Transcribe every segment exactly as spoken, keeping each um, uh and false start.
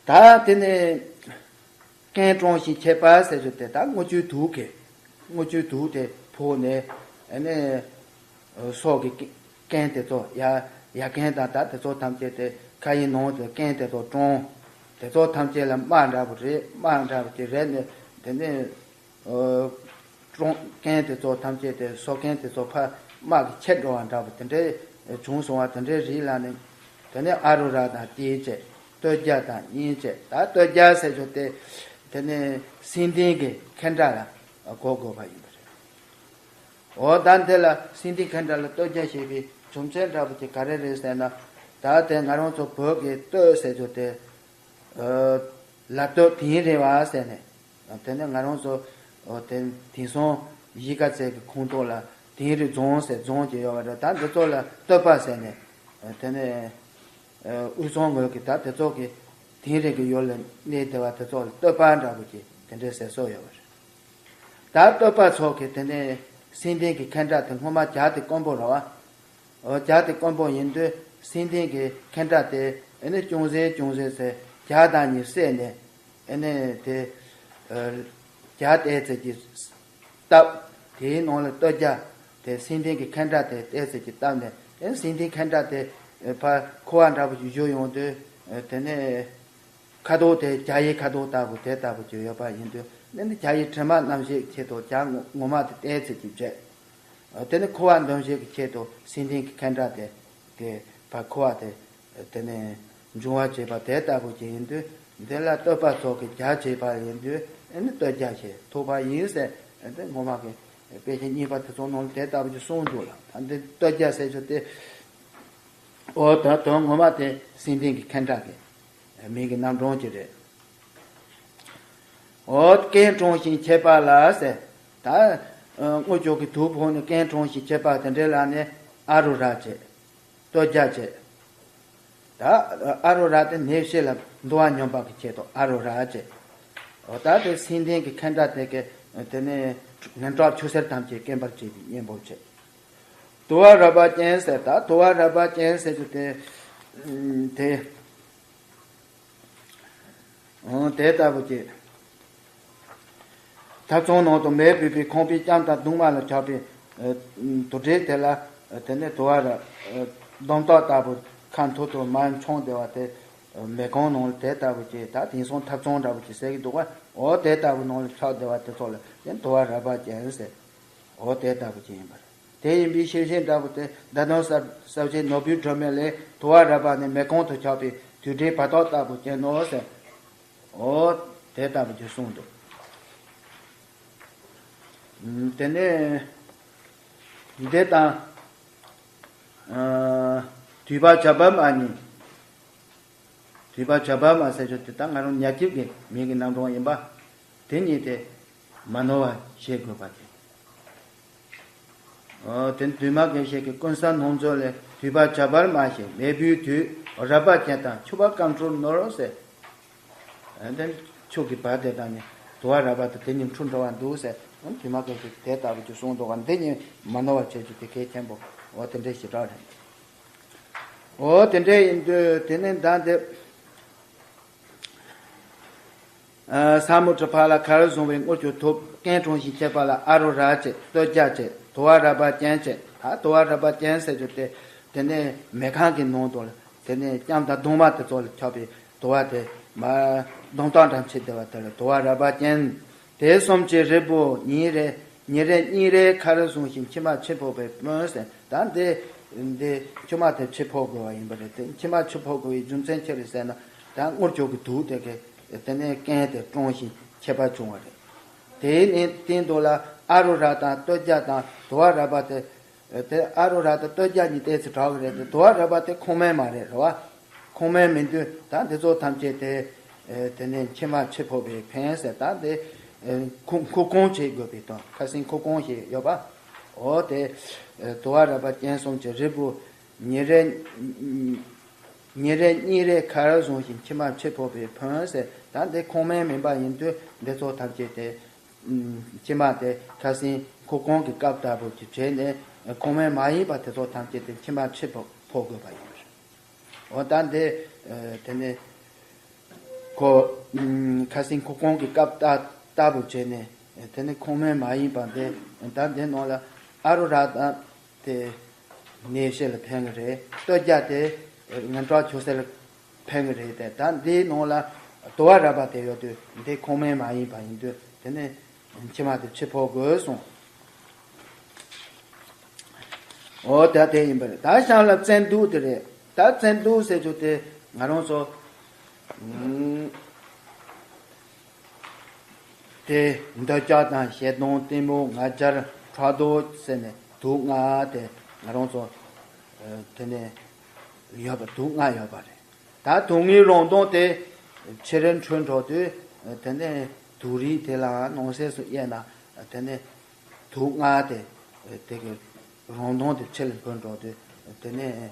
ད་དེ་ནས་རྐན་དཀྲོངས་ཤིང་འཁྱིལ་པ་ཟེར་རྒྱུ་དེ་ད་དངུལ་ཆུའི་དུག་གིས། དངུལ་ཆུའི་དུག་དེ་ཕོག་ནས་ཨ་ནི་སྲོག་གི་རྐན་དེ་ཚོ་ཡ་ཡ་རྐན་དང་ད་དེ་ཚོ་ཐམས་ཅད་དེ་ཁ་ཡི་ནང་དུ་རྐན་དེ་ཚོ་དཀྲོངས། དེ་ཚོ་ཐམས་ཅད་ལ་རྨ་འདྲ་པོ་རེད། རྨ་འདྲ་པོ་ཅིག་རེད་ནས་དེ་ནས། ཨོ། ཀྲོང་རྐན་དེ་ཚོ་ཐམས་ཅད་དེ་སོ་རྐན་དེ་ཚོ་ཕར་རྨ་གིས་ཁྱེར་འགྲོ་བ་འདྲ་པོ་དེ་འདྲའི་བྱུང་སོང་བ་དེ་འདྲའི་རིགས་ལ་ནི། དེ་ནས་ཨ་རུ་ར་དང་དེའི་བཅས་སྟོད་རྒྱ་དང་དབྱིན་བཅས། ད་སྟོད་རྒྱ་ཟེར་རྒྱུ་དེ་དེ་ནས་སེང་ལྡེང་གི་ཁེན་ཏྲ་ལ་གོ་དགོས་པ་ཡིན་པ་རེད། འོ་ད་འདི་ལ་སེང་ལྡེང་ཁེན་ཏྲ་ལ་སྟོད་རྒྱ་ཞེས་པའི་རྒྱུ་མཚན་འདྲ་པོ་དེ་ག་རེ་རེད་ཟེར་ན། ད་དེ་ང་རང་ཚོ་བོད་ཀྱི་སྟོད་ཟེར་རྒྱུ་དེ། ལ་སྟོད་དིང་རི་བ་ཟེར་ནས། དེ་ནས་ང་རང་ཚོ་དེ་དེང་སང་གཞིས་ཀ་རྩེ་གི་ཁོངས་གཏོགས་ལ་དིང་རི་རྫོང་ཟེར་རྫོང་ཅིག་ཡོད་པ་རེད། ད་འདི་ཚོ་ལ་སྟོད་པ་ཟེར་ནས། དེ་ནས་དབུས་གཙང་ངོས་ཀྱི་ད་དེ་ཚོ་གི་དིང་རི་གི་ཡུལ་ལ་གནས་བསྡད་པ་དེ་ཚོ་ལ་སྟོད་པ་འདྲ་པོ་ཅིག་དེ་འདྲའི་ཟེར་སྲོལ་ཡོད་པ་རེད། ད་སྟོད་པ་ཚོ་གི་དེ་ནས་སེང་ལྡེང་གི་ཁེན་ཏྲ་དེ་སྔོན་མ་བྱ་དེ་དཀོན་པོ་རེད་བ། འོ་བྱ་དེ་དཀོན་པོ་ཡིན་དུས་སེང་ལྡེང་གི་ཁེན་ཏྲ་དེ་ཨེ་ནི་ཅུང་ཟད་ཅུང་ཟད་ཟེར་བྱ་དང་གཉིས་བསྲེས་ནས་ཨེ་ནི་དེ་བྱ་བལྟས་ཚད་ཀྱི་སྟབས། དེའི་ནང་ལ་སྟོད་རྒྱ་དེ་སེང་ལྡེང་གི་ཁེན་ཏྲ་དེ་བལྟས་ཚད་ཀྱི་སྟབས་ནས་ཨེ་སེང་ལྡེང་ཁེན་ཏྲ་དེ་ཕར་ཁུ་བ་འདྲ་པོ་ཞིག་བཞུར་ཡོང་དུས་དེ་ནས། ཁ་དོག་དེ་བྱ་ཡི་ཁ་དོག་ལྟ་བུ་དེ་ལྟ་བུ་ཅིག་ཡོད་པ་ཡིན་དུས་ནི་ནི་བྱ་ཡི་དྲི་མ་རྣམ་བཞིའི་ཆེད་དུ་བྱ་ངོ་ངོ་མ་དེ་བལྟས་ཚད་ཀྱི་བྱས། དེ་ནི་ཁུ་བ་འདོན་བྱེད་ཀྱི་ཆེད་དུ་སེང་ལྡེང་གི་ཁེན་ཏྲ་དེ་དེ་ཕར་ཁུ་བ་དེ་དེ་ནི་འབྱུང་བ་བྱེད་པ་དེ་ལྟ་བུ་ཅིག་ཡིན་དུས་འདི་ལ་སྟོད་པ་ཚོ་གི་རྒྱ་བྱེད་པ་ཡིན་དུས་ནི་སྟོད་རྒྱ་ཞེས་ཐོགས་པ་ཡིན་ཟེར་དེ་ངོ་མ་གི་དཔེ་ཆ་གཉིས་པ་དེ་ཚོ་ནང་ལ་དེ་ལྟ་བུ་ཅིག་གསུངས་འདུག་ལ། ད་འདི་སྟོད་རྒྱ་ཟེར་རྒྱུ་དེ། འོ་ད་དོན་ངོ་མ་དེ་སེང་ལྡེང་གི་ཁེན་ཏྲ་གི་མིང་གི་རྣམ་གྲངས་ཅིག་རེད། འོ་རྐན་དཀྲོངས་ཤིང་འཁྱིལ་པ་ལ་ཟེར། ད་དངུལ་ཆུ་གི་དུག་ཕོག་ནས་རྐན་དཀྲོངས་ཤིང་འཁྱིལ་པ་དེ་འདྲའི་ལ་ནི་ཨ་རུ་ར་བྱས། སྟོད་རྒྱ་བྱས། ད་ཨ་རུ་ར་དེ་ནད་གཞི་ལ་འདུ་བ་སྙོམས་པ་གི་ཆེད་དུ་ཨ་རུ་ར་བྱས། འོ་ད་དེ་སེང་ལྡེང་གི་ཁེན་ཏྲ་དེ་གི་དེ་ནི་ངན་གྲགས་ཆུ་སེར་ཐམས་ཅད་སྐེམ་པར་བྱེད་པའི་གཉེན་པོ་བྱས། དུ་བ་རལ་པ་ཅན་ཟེར། ད་དུ་བ་རལ་པ་ཅན་ཟེར་རྒྱུ་དེ་དེ་དེ་ལྟ་བུ་ཅིག་ཐབ་ཚང་ནང་དུ་མེ་བུས་པའི་ཁང་པའི་ལྕམ་དང་གདུང་མ་ལ་ཆགས་པའི་དུག་སྦྲུལ་དེ་ལ་དེ་ནས་དུ་བ་ར་སྡོམ་ཐག་ལྟ་བུ་ཁ་འཐུར་འཐུར་མར་མཆོང་བསྡད་པ་དེ། མེ་ཁང་ནང་ལ་དེ་ལྟ་བུ་ཅིག་ད་དེང་སང་ཐབ་ཚང་འདྲ་བོ་ཅིག་ཟེར་གྱི་འདུག་ག་འོ་དེ་ལྟ་བུ་ནང་ལ་ཆགས་བསྡད་པ་དེ་ཚོ་ལ་དེ་དུ་བ་རལ་པ་ཅན་ཟེར། འོ་དེ་ལྟ་བུ་ཅིག་ཡིན་པ་རེད། དེ་ཡིན་པའི་ཤེས་བཞིན་འདྲ་བོ་དེ་ད་དུང་ས་ས་བྱེད་ནོར་བུའི་སྒྲོན་མེ་ལས་དུ་བ་རལ་པ་ནི་མེ་ཁང་དུ་ཆགས་པའི་དུག་སྦྲུལ་བ་ཏོག་ལྟ་བུ་ཅན་ནོ་ཟེར། འོ་དེ་ལྟ་བུ་ཅིག་གསུངས་འདུག་དེ་ནས་འདི་དང་། དུད་པ་བྱ་འབབ་མ་གཉིས། དུད་པ་བྱ་འབབ་མ་ཟེར་རྒྱུ་དེ་ད་ང་རང་ཉ་ཁྱིམ་གྱི་མིང་གི་རྣམ་གྲངས་ཡིན་པ། དེ་གཉིས་དེ་མ་ནོར་བ་ཤེས་དགོས་པ་དེ། འོ་དེ་བདུད་མ་དགེ་བཤེས་ཀྱི་ཀུན་བཟང་སྣང་མཛོད་ལས་དུད་པ་བྱ་འབབ་མ་ཞེས་མེ་བུའི་དུག་རལ་པ་ཅན་དང་ཆུ་བ་སྐམ་ཕྲུག་ནོར་ཟེར། དེ་ཆུ་གི་བ་དེ་དང་ནི་དུ་བ་རལ་པ་དང་དེ་གཉིས་འཁྲུ་འགྲོ་བ་འདུག་ཟེར། དུད་མ་དགེ་བཤེས་དེ་ལྟ་བུ་ཅིག་གསུངས་འདུག་ག་འདི་གཉིས་མ་ནོར་བ་བྱེད་རྒྱུ་དེ་གལ་ཆེན་པོ་འོ་དེ་འདྲའི་ཞེ་དྲག་རེད། འོ་དེ་འདྲ་ཡིན་དུས་དེ་ནས་ད་འདི། ས་མུ་དྲི་ཕ་ལ་གར་བཟུང་བའི་དངུལ་གྱི་ཐུབ། རྐན་དཀྲོངས་ཤིང་འཁྱིལ་པ་ལ་ཨ་རུ་ར་བྱས། སྟོད་རྒྱ་བྱས། དུ་བ་རལ་པ་ཅན་བྱས། ད་དུ་བ་རལ་པ་ཅན་ཟེར་རྒྱུ་དེ་དེ་ནས་མེ་ཁང་གི་ནང་དུ་དེ་ནས་ལྕམ་དང་གདུང་མ་དེ་ཚོ་ལ་ཆགས་པའི་དུ་བ་དེ་མ་སྡོམ་ཐག་འདྲ་མཆེད་བསྡད་པ་དེ་ལ་དུ་བ་རལ་པ་ཅན། དེ་གསུམ་གྱི་རིལ་བུ་ཉིན་རེ་ཉིན་རེ་གཉིས་རེ་ཁར་བཟུང་ཞིང་མཆིལ་མ་ཕྱིར་ཕོག་པའི་ཕན་ཟེར། ད་འདི་འདི་མཆིལ་མ་དེ་ཕྱིར་ཕོག་དགོས་པ་ཡིན་པ་རེད། དེ་མཆིལ་མ་ཕྱིར་ཕོག་དགོས་པའི་རྒྱུ་མཚན་ཅི་རེད་ཟེར་ན། ད་དངུལ་ཆུ་གི་དུག་དེ་གས་དེ་ནས་རྐན་དེ་དཀྲོངས་ཤིང་འཁྱིལ་པ་བྱུང་བ་རེད། དེའི་ནི་སྟེང་དུ་ལ་ཨ་རུ་ར་དང་སྟོད་རྒྱ་དང་དུ་བ་རལ་པ་དེ། དེ་ཨ་རུ་ར་དང་སྟོད་རྒྱ་གཉིས་ཏོག་ཙམ་གྲགས་ཀྱི་རེད་དེ། དུ་བ་རལ་པ་དེ་ཁུངས་མེད་མ་རེད། རེད་བ། ཁུངས་མེད་མིན་དུས་ད་འདི་ཚོ་ཐམས་ཅད་དེ་དེ་ནས་མཆིལ་མ་ཕྱིར་ཕོག་པའི་ཕན་ཟེར། ད་འདི་ཁུ་ཁུ་སྐོང་བྱེད་དགོས་པའི་དོན། ཁ་སེང་ཁུ་སྐོང་ཞེས་ཡོད་པ། འོ་དེ་དུ་བ་རལ་པ་ཅན་གསུམ་གྱི་རིལ་བུ་ཉིན་རེ་ཉིན་རེ་གཉིས་རེ་ཁར་བཟུང་ཞིང་མཆིལ་མ་ཕྱིར་ཕོག་པའི་ཕན་ཟེར། ད་འདི་ཁུངས་མེད་མིན་པ་ཡིན་དུས་འདི་ཚོ་ཐམས་ཅད་དེ། མཆིལ་མ་དེ་ཁ་སེང་ཁུ་སྐོང་གི་སྐབས་ལྟ་བུ་ཅིག་བྱས་ནས་ཁུངས་མེད་མ་ཡིན་པ་དེ་ཚོ་ཐམས་ཅད་དེ་མཆིལ་མ་ཕྱིར་ཕོག་ཕོག་དགོས་པ་ཡིན་པ་རེད། འོ་ད་འདི་དེ་ནས་ ཁོ་ཁ་སང་ཁོ་ཁོང་གི་སྐབས་ལྟ་ལྟ་བུ་བྱས་ནས་དེ་ནི་ཁོང་མོས་མ་ཡིན་པ་འདི་ད་འདི་ནང་ལ་ཨ་རུ་ར་དང་དེ་ནད་གཞི་ལ་ཕན་གི་རེད། སྟོད་རྒྱ་དེ་ངན་གྲགས་ཆུ་སེར་ལ་ཕན་གི་རེད་དེ། ད་འདིའི་ནང་ལ་དུ་བ་ར་བ་དེ་ཡོད་དུས་འདི་ཁོང་མོས་མ་ཡིན་པ་ཡིན་དུས་དེ་ནི་མཆི་མ་དེ་ཕྱིར་ཕོག་དགོས་གསུངས། འོ་ད་དེ་ཡིན་པ་རེད། ད་ཤང་ལ་བཙན་དུག་དེ་རེད། ད་བཙན་དུག་ཟེར་རྒྱུ་དེ་ང་རང་ཚོ་ཨུམ་དེ་འདོད་ཆགས་དང་ཞེ་སྡང་གཏི་མུག་ང་རྒྱལ་ཕྲག་དོག་ཟེར་ནས་དུག་ལྔ་དེ་ང་རང་ཚོ་ཨ་དེ་ནས་ཡོད་པ་དུག་ལྔ་ཡོད་པ་རེད། ད་དུག་ལྔའི་རང་མདོངས་དེ་ཕྱི་རུ་འཕྲོས་འགྲོ་དུས་དེ་ནས་དུག་རིགས་དེ་ལའང་ནང་གསེས་སུ་དབྱེ་ན་དེ་ནས་དུག་ལྔ་དེ་དེ་གི་རང་མདོངས་དེ་ཕྱི་ལ་འཕོས་འགྲོ་དུས་དེ་ནས་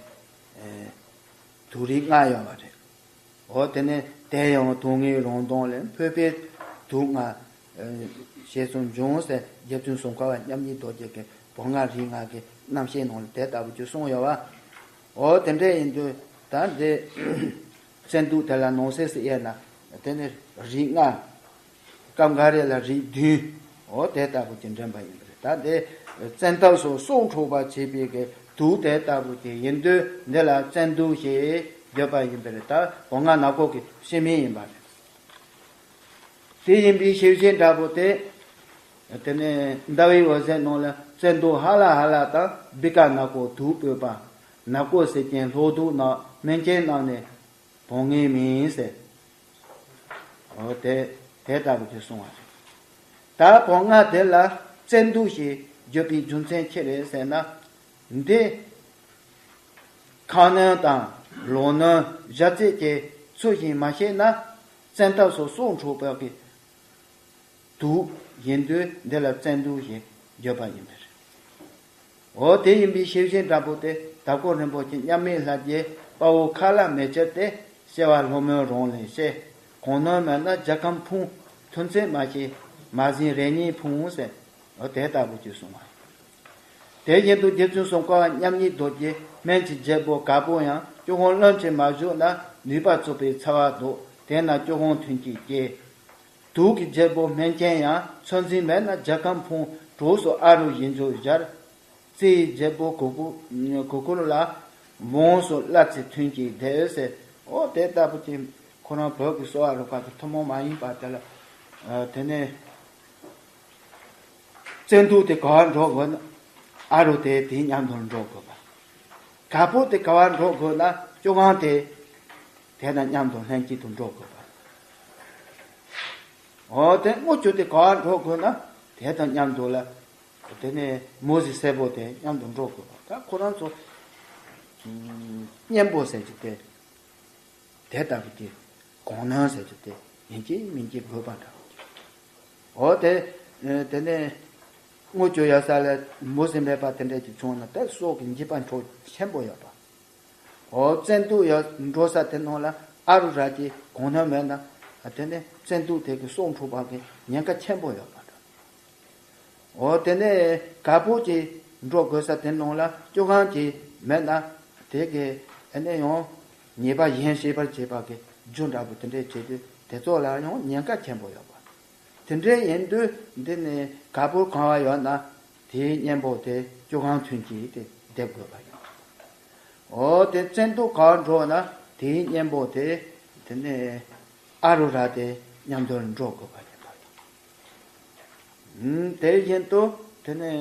དུག་རིགས་ལྔ་ཡོད་པ་རེད། འོ་དེ་ནས་དེ་ཡང་དུག་ལྔའི་རང་མདོངས་ལས་འཕོས་པའི་དུག་ལྔ་ཞེས་སུ་འབྱུང་ཟེར་རྗེ་བཙུན་སུམ་མཁའ་པ་མཉམ་ཉིད་རྡོ་རྗེ་གི་བོང་ང་རིགས་ལྔ་གི་རྣམ་བཤད་ནང་ལ་དེ་ལྟ་བུ་ཅིག་གསུངས་ཡོད་པ། འོ་དེ་འདྲ་ཡིན་དུས་ད་འདི་བཙན་དུག་དེ་ལ་ནང་གསེས་སུ་དབྱེ་ན་དེ་ནི་རིགས་ལྔ། སྐབས་འགའ་རེ་ལ་རིགས་བདུན། འོ་དེ་ལྟ་བུ་ཅིག་འདྲེན་པ་ཡིན་པ་རེད། ད་འདི་བཙན་ཐབས་སུ་སྲོག་འཕྲོག་པར་བྱེད་པའི་གི་དུག་དེ་ལྟ་བུ་ཅིག་ཡིན་དུས་འདི་ལ་བཙན་དུག་ཞེས་བརྗོད་པ་ཡིན་པ་རེད། ད་བོང་ང་ནག་པོ་གི་སྤྱི་མིང་ཡིན་པ་རེད། དེ་ཡིན་པའི་ཤེས་བྱའི་འདྲ་པོ་དེ། དེ་ནས་ཟླ་བའི་འོད་ཟེར་ནང་ལ་བཙན་དུག་ཧ་ལ་ཧ་ལ་དང་སྦི་ཀ་ནག་པོ་དུག་སྤོས་པ། ནག་པོ་གསེར་སྐྱེམས་ལྷོག་དུག་ནག་སྨན་ཆེན་རྣམས་ནི་བོང་ངའི་མིང་ཟེར། འོ་དེ་དེ་ལྟ་བུ་ཅིག་གསུངས་པ་རེད། ད་བོང་ང་དེ་ལ་བཙན་དུག་ཞེས་བརྗོད་པའི་རྒྱུ་མཚན་ཅི་རེད་ཟེར་ན། འདི་ཁ་གནོན་དང་ལག་གནོན་ཞབས་རྩེད་ཀྱི་ཚུལ་བཞིན་མ་བྱས་ན་བཙན་ཐབས་སུ་སྲོག་འཕྲོག་པ་གི་དུག་ཡིན་དུས་འདི་ལ་བཙན་དུག་ཞེས་བརྗོད་པ་ཡིན་པས། འོ་དེ་ཡིན་པའི་ཤེས་བྱའི་འདྲ་པོ་དེ་དྭགས་པོ་རིན་པོ་ཆེ་མཉམ་མེད་ལྷ་རྗེ་དཔའ་བོ་ཁ་ལ་མེ་ལྕེ་སྟེ་བྱེ་བ་ལྷ་མོའི་རང་ལས་སྐྱེས། གང་གནོན་མེད་ན་རྒྱལ་ཁམས་ཕུང་། ཐུན་ཚོད་མ་བྱས་མ་ཟིན་རེ་གཉིས་ཕུང་ཟེར། འོ་དེ་ལྟ་བུ་ཅིག་གསུངས་པ། དེ་བཞིན་དུ་རྗེ་བཙུན་སུམ་མཁའ་པ་མཉམ་ཉིད་རྡོ་རྗེ་སྨན་གྱི་རྒྱལ་པོ་དཀར་པོ་ཡང་སྐྱོ་ཧོང་རློན་གྱིས་མ་བཞུས་ན་ནུས་པ་རྩུབ་པའི་ཚ་བ་ལྡོག། དེས་ན་སྐྱོ་ཧོང་ཐུན་གྱིས་སྐྱེ། དུག་གི་རྒྱལ་པོ་སྨན་ཆེན་ཡང་ཚོད་འཛིན་མེད་ན་རྒྱལ་ཁམས་ཕུང་། གྲོགས་སུ་ཨ་རུ་ཡིད་འཇུག་སྦྱར། རྩི་ཡི་རྒྱལ་པོ་གུ་གུ་གུ་གུ་ལ་ལ་འོངས་སུ་སླར་ཚེ་ཐུན་གྱིས་བསྡེབས་ཟེར། འོ་དེ་ལྟ་བུ་ཅིག་ཁོ་རང་བོད་ཀྱི་གསོ་བ་རིག་པ་གི་ཐུན་མོང་མ་ཡིན་པ་དེ་ལ་ཨ་དེ་ནས་བཙན་དུག་དེ་ག་བར་འགྲོ་དགོས་ན་ཨ་རུ་དེ་དེའི་མཉམ་དུ་འགྲོ་དགོས་པ། དཀར་པོ་དེ་ག་བར་འགྲོ་དགོས་ན་སྐྱོ་གང་དེ་དེ་དང་མཉམ་དུ་ལྷན་སྐྱེས་དུ་འགྲོ་དགོས་པ། འོ་དེ་དངུལ་ཆུ་དེ་ག་བར་འགྲོ་དགོས་ན་དེ་དང་མཉམ་དུ་ལ། དེ་ནས་མུ་ཟི་སེར་པོ་དེ་མཉམ་དུ་འགྲོ་དགོས་པ། ད་ཁོ་རང་ཚོ་གཉེན་པོ་ཟེར་གྱི་དེ་དེ་ལྟ་བུ་དེ་གང་གནོན་ཟེར་གྱི་དེ་ཡིན་གཅིག་མིན་གཅིག་དགོས་པ་འདྲ་བོ་དེ། འོ་དེ་དེ་ནས་དངུལ་ཆུ་ཡོད་ས་ལ་མུ་ཟི་མེད་པ་དེ་འདྲ་ཅིག་བྱུང་ན་དེ་སྲོག་གི་འཇིགས་པ་འཕྲོག་ཆེན་པོ་ཡོད་པ། འོ་བཙན་དུག་ཡོད་འགྲོ་ས་དེ་ནང་ལ་ཨ་རུ་ར་གྱི་གང་གནོན་མེད་ན་དེ་ནས་བཙན་དུག་དེ་གི་སྲོག་འཕྲོག་པ་གི་ཉེན་ཁ་ཆེན་པོ་ཡོད་པ་འདྲ། འོ་དེ་ནས་དཀར་པོ་གྱི་འགྲོ་དགོས་ས་དེ་ནང་ལ་སྐྱོ་གང་གྱི་མེད་ན་དེ་གི་ཨ་ནི་ཡང་ཉེས་པ་གཞན་ཞི་བར་བྱེད་པ་གི་རྒྱུ་འདྲ་པོ་དེ་འདྲས་བྱེད་དུས་དེ་ཚོ་ལ་ཡང་ཉེན་ཁ་ཆེན་པོ་ཡོད་པ། དེ་འདྲས་ཡིན་དུས་འདི་ནི་དཀར་པོ་གང་བ་ཡོད་ན་དེའི་གཉེན་པོ་དེ་སྐྱོ་གང་ཐུན་གྱིས་དེ་བསྡེབ་དགོས་པ་ཡིན། འོ་དེ་བཙན་དུག་གང་འགྲོ་ན་དེའི་གཉེན་པོ་དེ་དེ་ནི་ཨ་རུ་ར་དེ་མཉམ་དུ་འགྲོ་དགོས་པ་ཡིན་པ་དང་། ཨུམ་དེ་བཞིན་དུ་དེ་ནི་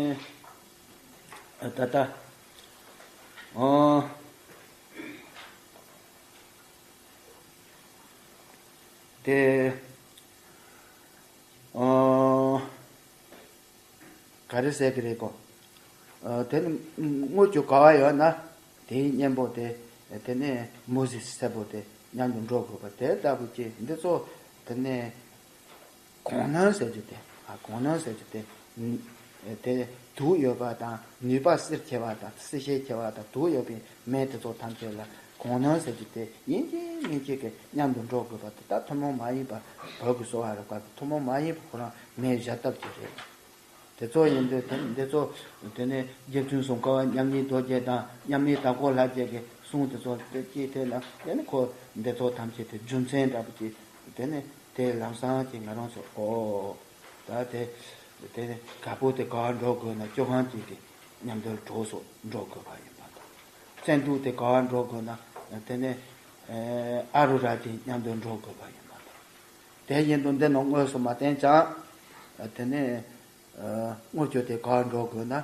ད་ལྟ་ཨོ་དེ་ཨོ། ག་རེ་ཟེར་གི་རེད་གོ། ཨ་དེ་ནི་དངུལ་ཆུ་ག་བ་ཡོད་ན་དེའི་གཉེན་པོ་དེ་དེ་ནས་མུ་ཟི་སེར་པོ་དེ་མཉམ་དུ་འགྲོ་དགོས་པ་དེ་ལྟ་བུ་ཅིག་འདི་ཚོ་དེ་ནས་གང་གནོན་ཟེར་རྒྱུ་དེ་ཨ་གང་གནོན་ཟེར་རྒྱུ་དེ་དེ་དུག་ཡོད་པ་དང་ནུས་པ་བསིལ་ཆེ་བ་དང་བསིལ་ཞན་ཆེ་བ་དང་དུག་ཡོད་པའི་སྨན་དེ་ཚོ་ཐམས་ཅད་ལ་གང་གནོན་ཟེར་རྒྱུ་དེ་ཡིན་གཅིག་མིན་གཅིག་གི་མཉམ་དུ་འགྲོ་དགོས་པ་དེ་ད་ཐུན་མོང་མ་ཡིན་པ་བོད་ཀྱི་གསོ་བ་རིག་པ་གི་ཐུན་མོང་མ་ཡིན་པ་ཁོ་རང་མེད་བཞག་ཐབས་ཀྱི་རེད། དེ་ཚོ་ཡིན་དུས་དེ་འདི་ཚོ་དེ་ནས་རྗེ་བཙུན་སུམ་མཁའ་པ་མཉམ་ཉིད་རྡོ་རྗེ་དང་མཉམ་མེད་དྭགས་པོ་ལྷ་རྗེ་གི་གསུང་དེ་ཚོ་དེ་སྐྱེས་དེ་ལ་དེ་ནི་ཁོ་འདི་ཚོ་ཐམས་ཅད་དེ་རྒྱུ་མཚན་འདྲ་པོ་ཅིག་ དེ་ནས་དེ་ལམ་སང་གི་ང་རང་ཚོ་ཨོ། ད་དེ་དེ་ནས་ག་པོ་དེ་ག་བར་འགྲོ་དགོས་ན་སྐྱོ་ཁང་གཅིག་གི་མཉམ་དུ་གྲོགས་སུ་འགྲོ་དགོས་པ་ཡིན་པ་དང་། བཙན་དུག་དེ་ག་བར་འགྲོ་དགོས་ན་དེ་ནས་ཨ་རུ་ར་དེ་མཉམ་དུ་འགྲོ་དགོས་པ་ཡིན་པ་དང་། དེ་བཞིན་དུ་འདི་ནང་དངོས་སུ་མ་བསྟན་ཀྱང་། དེ་ནས་དངུལ་ཆུ་དེ་ག་འགྲོ་དགོས་ན།